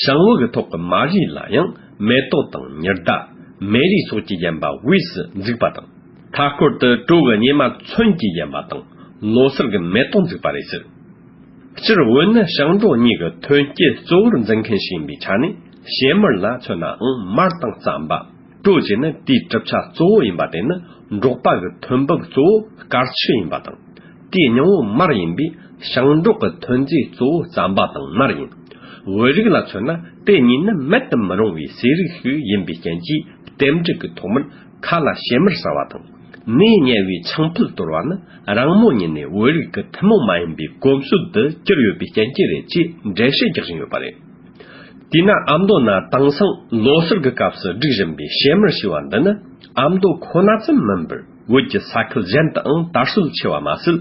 ཞིང་བུ་གི་ཐོག་གི་མ་རིས་ལ་ཡང་མེ་ཏོག་དང་ཉི་ཟླ། མེ་རིས་སོགས་ཀྱིས་བརྒྱན་པ་དབུས་སུ་འཛུགས་པ་དང་། མཐའ་སྐོར་དུ་གྲོ་གི་སྙེ་མ་ཚོན་གྱིས་བརྒྱན་པ་དང་། ལོ་སར་གྱི་མེ་ཏོག་འཛུགས་པ་རེད་ཟེར། སྤྱིར་བོད་ནི་ཞིང་འབྲོག་གཉིས་ཀྱི་ཐོན་སྐྱེད་གཙོ་བོར་འཛིན་མཁན་ཞིག་ཡིན་པའི་ཆ་ནས། ཕྱེ་མར་ལ་མཚོན་ནའང་མར་དང་རྩམ་པ། གྲོ་བཅས་ནི་དེའི་གྲུབ་ཆ་གཙོ་བོ་ཡིན་པ་དེ་ནི་འབྲོག་པ་གི་ཐོན་འབབ་གཙོ་བོ་དཀར་ཆུ་ཡིན་པ་དང་། དེའི་སྙིང་བོ་མར་ཡིན་པས་ཞིང་འབྲོག་གི་ཐོན་རྫས་གཙོ་བོ་རྩམ་པ་དང་མར་ཡིན། བོད་རིགས་ལ་མཚོན་ན་དེ་གཉིས་ནི་མེད་དུ་མི་རུང་བའི་ཟས་རིགས་ཤིག་ཡིན་པའི་རྐྱེན་གྱིས། རྟེན་འབྲེལ་གྱི་ཐོག་མར་ཁ་ལ་ཕྱེ་མར་ཟ་བ་དང་། ནས་དམྱལ་བའི་ཆང་ཕུད་དོར་བ་ནི་རང་མོས་ཉིད་ནས་བོད་རིགས་ཀྱི་ཐུན་མོང་མ་ཡིན་པའི་གོམས་སྲོལ་དུ་གྱུར་ཡོད་པའི་རྐྱེན་གྱིས་རེད་ཅེས་འགྲེལ་བཤད་རྒྱག་བཞིན་ཡོད་པ་རེད། དེས་ན་ཨ་མདོ་ན་དེང་སང་ལོ་སར་གྱི་སྐབས་སུ་སྒྲིག་བཞིན་པའི་ཕྱེ་མར་ཞེས་པ་འདི་ནི་ཨ་མདོ་ཁོ་ན་ཙམ་མིན་པར། བོད་ཀྱི་ས་ཁུལ་གཞན་དུའང་དར་སྲོལ་ཆེ་བ་མ་ཟད།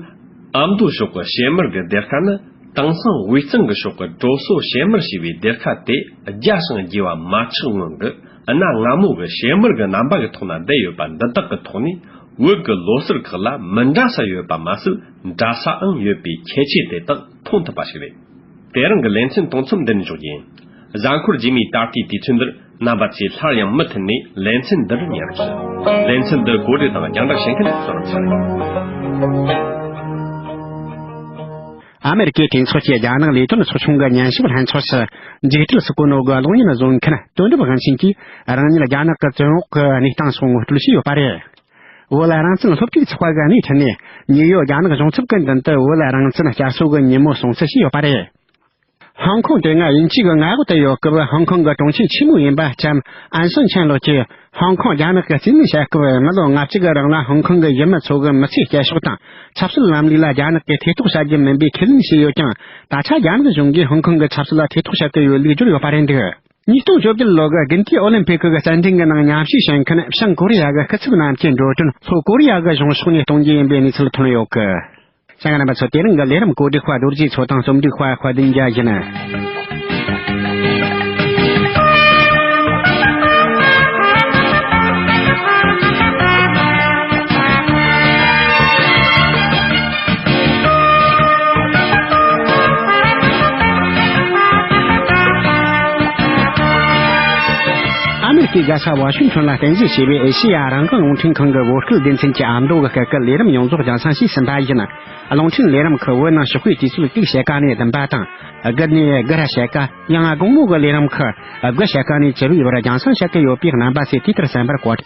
ཨ་མདོའི་ཕྱོགས་ཀྱི་ཕྱེ་མར་གྱི་སྡེར་ཁ་ནི་དེང་སང་དབུས་གཙང་གི་ཕྱོགས་ཀྱི་གྲོ་སོ་ཕྱེ་མར་ཞེས་པའི་སྡེར་ཁ་དེ་རྒྱས་ཤིང་རྒྱས་པ་མ་ཆགས་སྔོན་གྱི་གནའ་སྔ་མོ་གི་ཕྱེ་མར་གྱི་རྣམ་པ་གི་ཐོག་ན་བསྡད་ཡོད་པ་འདི་དག་གི་ཐོག་ནས། བོད་ཀྱི་ལོ་སར་ཁག་ལ་མི་འདྲ་ས་ཡོད་པ་མ་ཟད། འདྲ་སའང་ཡོད་པའི་ཁྱད་ཆོས་དེ་དག་མཐོང་ཐུབ་པ་ཞིག་རེད། དེ་རིང་གི་ལེ་ཚན་གཏོང་མཚམས་འདི་ནས་འཇོག་རྒྱུ་ཡིན། གཟའ་འཁོར་རྗེས་མའི་ད་ལྟའི་དུས་ཚོད་འདིར་རྣམ་པ་ཚོས་སླར་ཡང་མུ་མཐུད་ནས་ལེ་ཚན་འདིར་ཉན་རོགས་ཞུ། ལེ་ཚན་འདི་གོ་སྒྲིག་དང་རྒྱང་བསྒྲགས་བྱེད་མཁན་བསོད་ནམས་ཚེ་རིང་། ཨ་མེ་རི་ཀའི་གྲོས་ཚོགས་ཀྱི་རྒྱ་ནག་ལས་དོན་ཚོགས་ཆུང་གི་ཉན་ཞིབ་ལྷན་ཚོགས་སུ་མཇུག་སྒྲིལ་སུ་གོ་ནོ་གི་གློག་བརྙན་བཟོ་མཁན་དོན་གྲུབ་དབང་ཆེན་གྱིས་རང་ཉིད་རྒྱ་ནག་གི་བཙོན་འོག་གི་གནས་སྟངས་སོགས་ངོ་སྤྲོད་བྱས་ཡོད་པ་རེད། བོད་རང་བཙན་སློབ་ཕྲུག་ཚོགས་པ་གི་སྣེ་ཁྲིད་ནས་ཉེ་ཡོད་རྒྱ་ནག་གཞུང་ཚབ་ཀྱི་མདུན་དུ་བོད་རང་བཙན་བསྐྱར་གསོ་གི་ཉིན་མོ་སྲུང་བརྩི་བྱས་ཡོད་པ་རེད། ཧོང་ཀོང་དེ་སྔ་དབྱིན་ཇི་གི་མངའ་འོག་ཏུ་ཡོད་སྐབས། ཧོང་ཀོང་གི་གྲོང་ཁྱེར་ཆེན་མོ་ཡིན་པ་ལྕམ་ཨན་སན་ཆན་ལགས་ཀྱིས་ཧོང་ཀོང་རྒྱ་ནག་གི་རྩིས་མེད་བྱ་སྐབས། མི་ལོ་ལྔ་བཅུ་གི་རིང་ལ་ཧོང་ཀོང་གི་ཡུལ་མི་ཚོ་གི་མི་ཚེའི་སྐྱེད་ཕྱོགས་དང་ཆབ་སྲིད་ལམ་ལུགས་ལ་རྒྱ་ནག་གིས་ཐེ་གཏོགས་བྱ་རྒྱུ་མིན་པའི་ཁས་ལེན་བྱས་ཡོད་ཀྱང་། ད་ཆ་རྒྱ་ནག་གཞུང་གིས་ཧོང་ཀོང་གི་ཆབ་སྲིད་ལ་ཐེ་གཏོགས་བྱ་གི་ཡོད་ལུགས་བརྗོད་ཡོད་པ་རེད་འདུག། ཉིས་སྟོང་བཅོ་བརྒྱད་ལོ་གི་དགུན་དུས་ཨོ་ལིམ་ཕིག་གི་རྩེད་འགྲན་གྱི་ནང་མཉམ་ཞུགས་བྱེད་མཁན་བྱང་ཀོ་རི་ཡ་གི་སྐུ་ཚབ་རྣམས་ཀྱི་འགྲོ་གྲོན་ལྷོ་ཀོ་རི་ཡ་གི་གཞུང་ཕྱོགས་ནས་གཏོང་རྒྱུ་ཡིན་པའི་གནས་ཚུལ་ཐོན་ཡོད་གི། ཤ་ང་རྣམ་པ་ཚོ། དེ་རིང་གི་ལས་རིམ་གོ་སྒྲིག་པ་རྡོ་རྗེ་མཚོ་དང་རྩོམ་སྒྲིག་པ་དཔལ་ལྡན་རྒྱལ་ཡིན། ཨ་མེ་རི་ཀའི་རྒྱལ་ས་ཝ་ཤིང་ཊོན་ལ་རྟེན་གཞི་བྱས་པའི་ཨེ་ཤེ་ཡ་རང་དབང་རླུང་འཕྲིན་ཁང་གི་བོད་སྐད་སྡེ་ཚན་གྱི་ཨ་མདོ་གི་སྐད་ཀྱི་ལས་རིམ་ཡོངས་རྫོགས་རྒྱང་སྲིང་ཞུས་ཟིན་པ་ཡིན། རླུང་འཕྲིན་ལས་རིམ་ཁག་བོད་ནང་ཞོགས་པའི་དུས་ཚོད་དྲུག་ཕྱེད་ཀ་ནས་བདུན་པ་དང་། དགུ་ནས་དགུ་ར་ཕྱེད་ཀ། ཡང་དགོང་མོ་གི་ལས་རིམ་ཁག་དགུ་ཕྱེད་ཀ་ནས་བཅུ་པའི་བར་རྒྱང་སྲིང་བྱེད་ཀྱི་ཡོད་པས། རྣམ་པ་ཚོས་དེ་ལྟར་གསན་པར་བཀོད།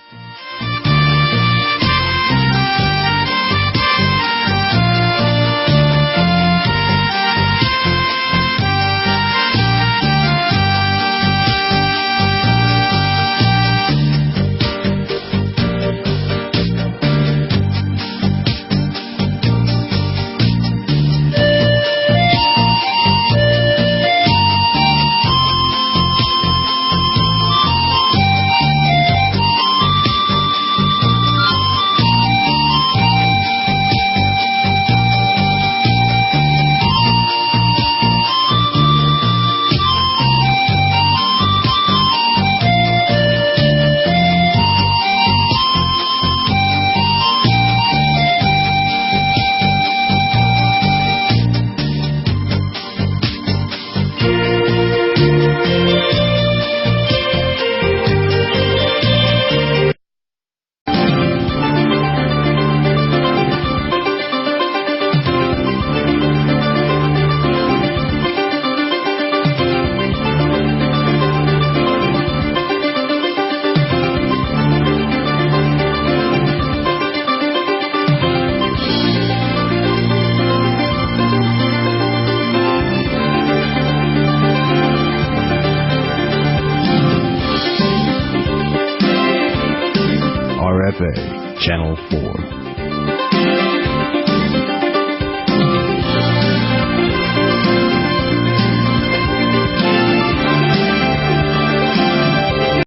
Fei, Channel four.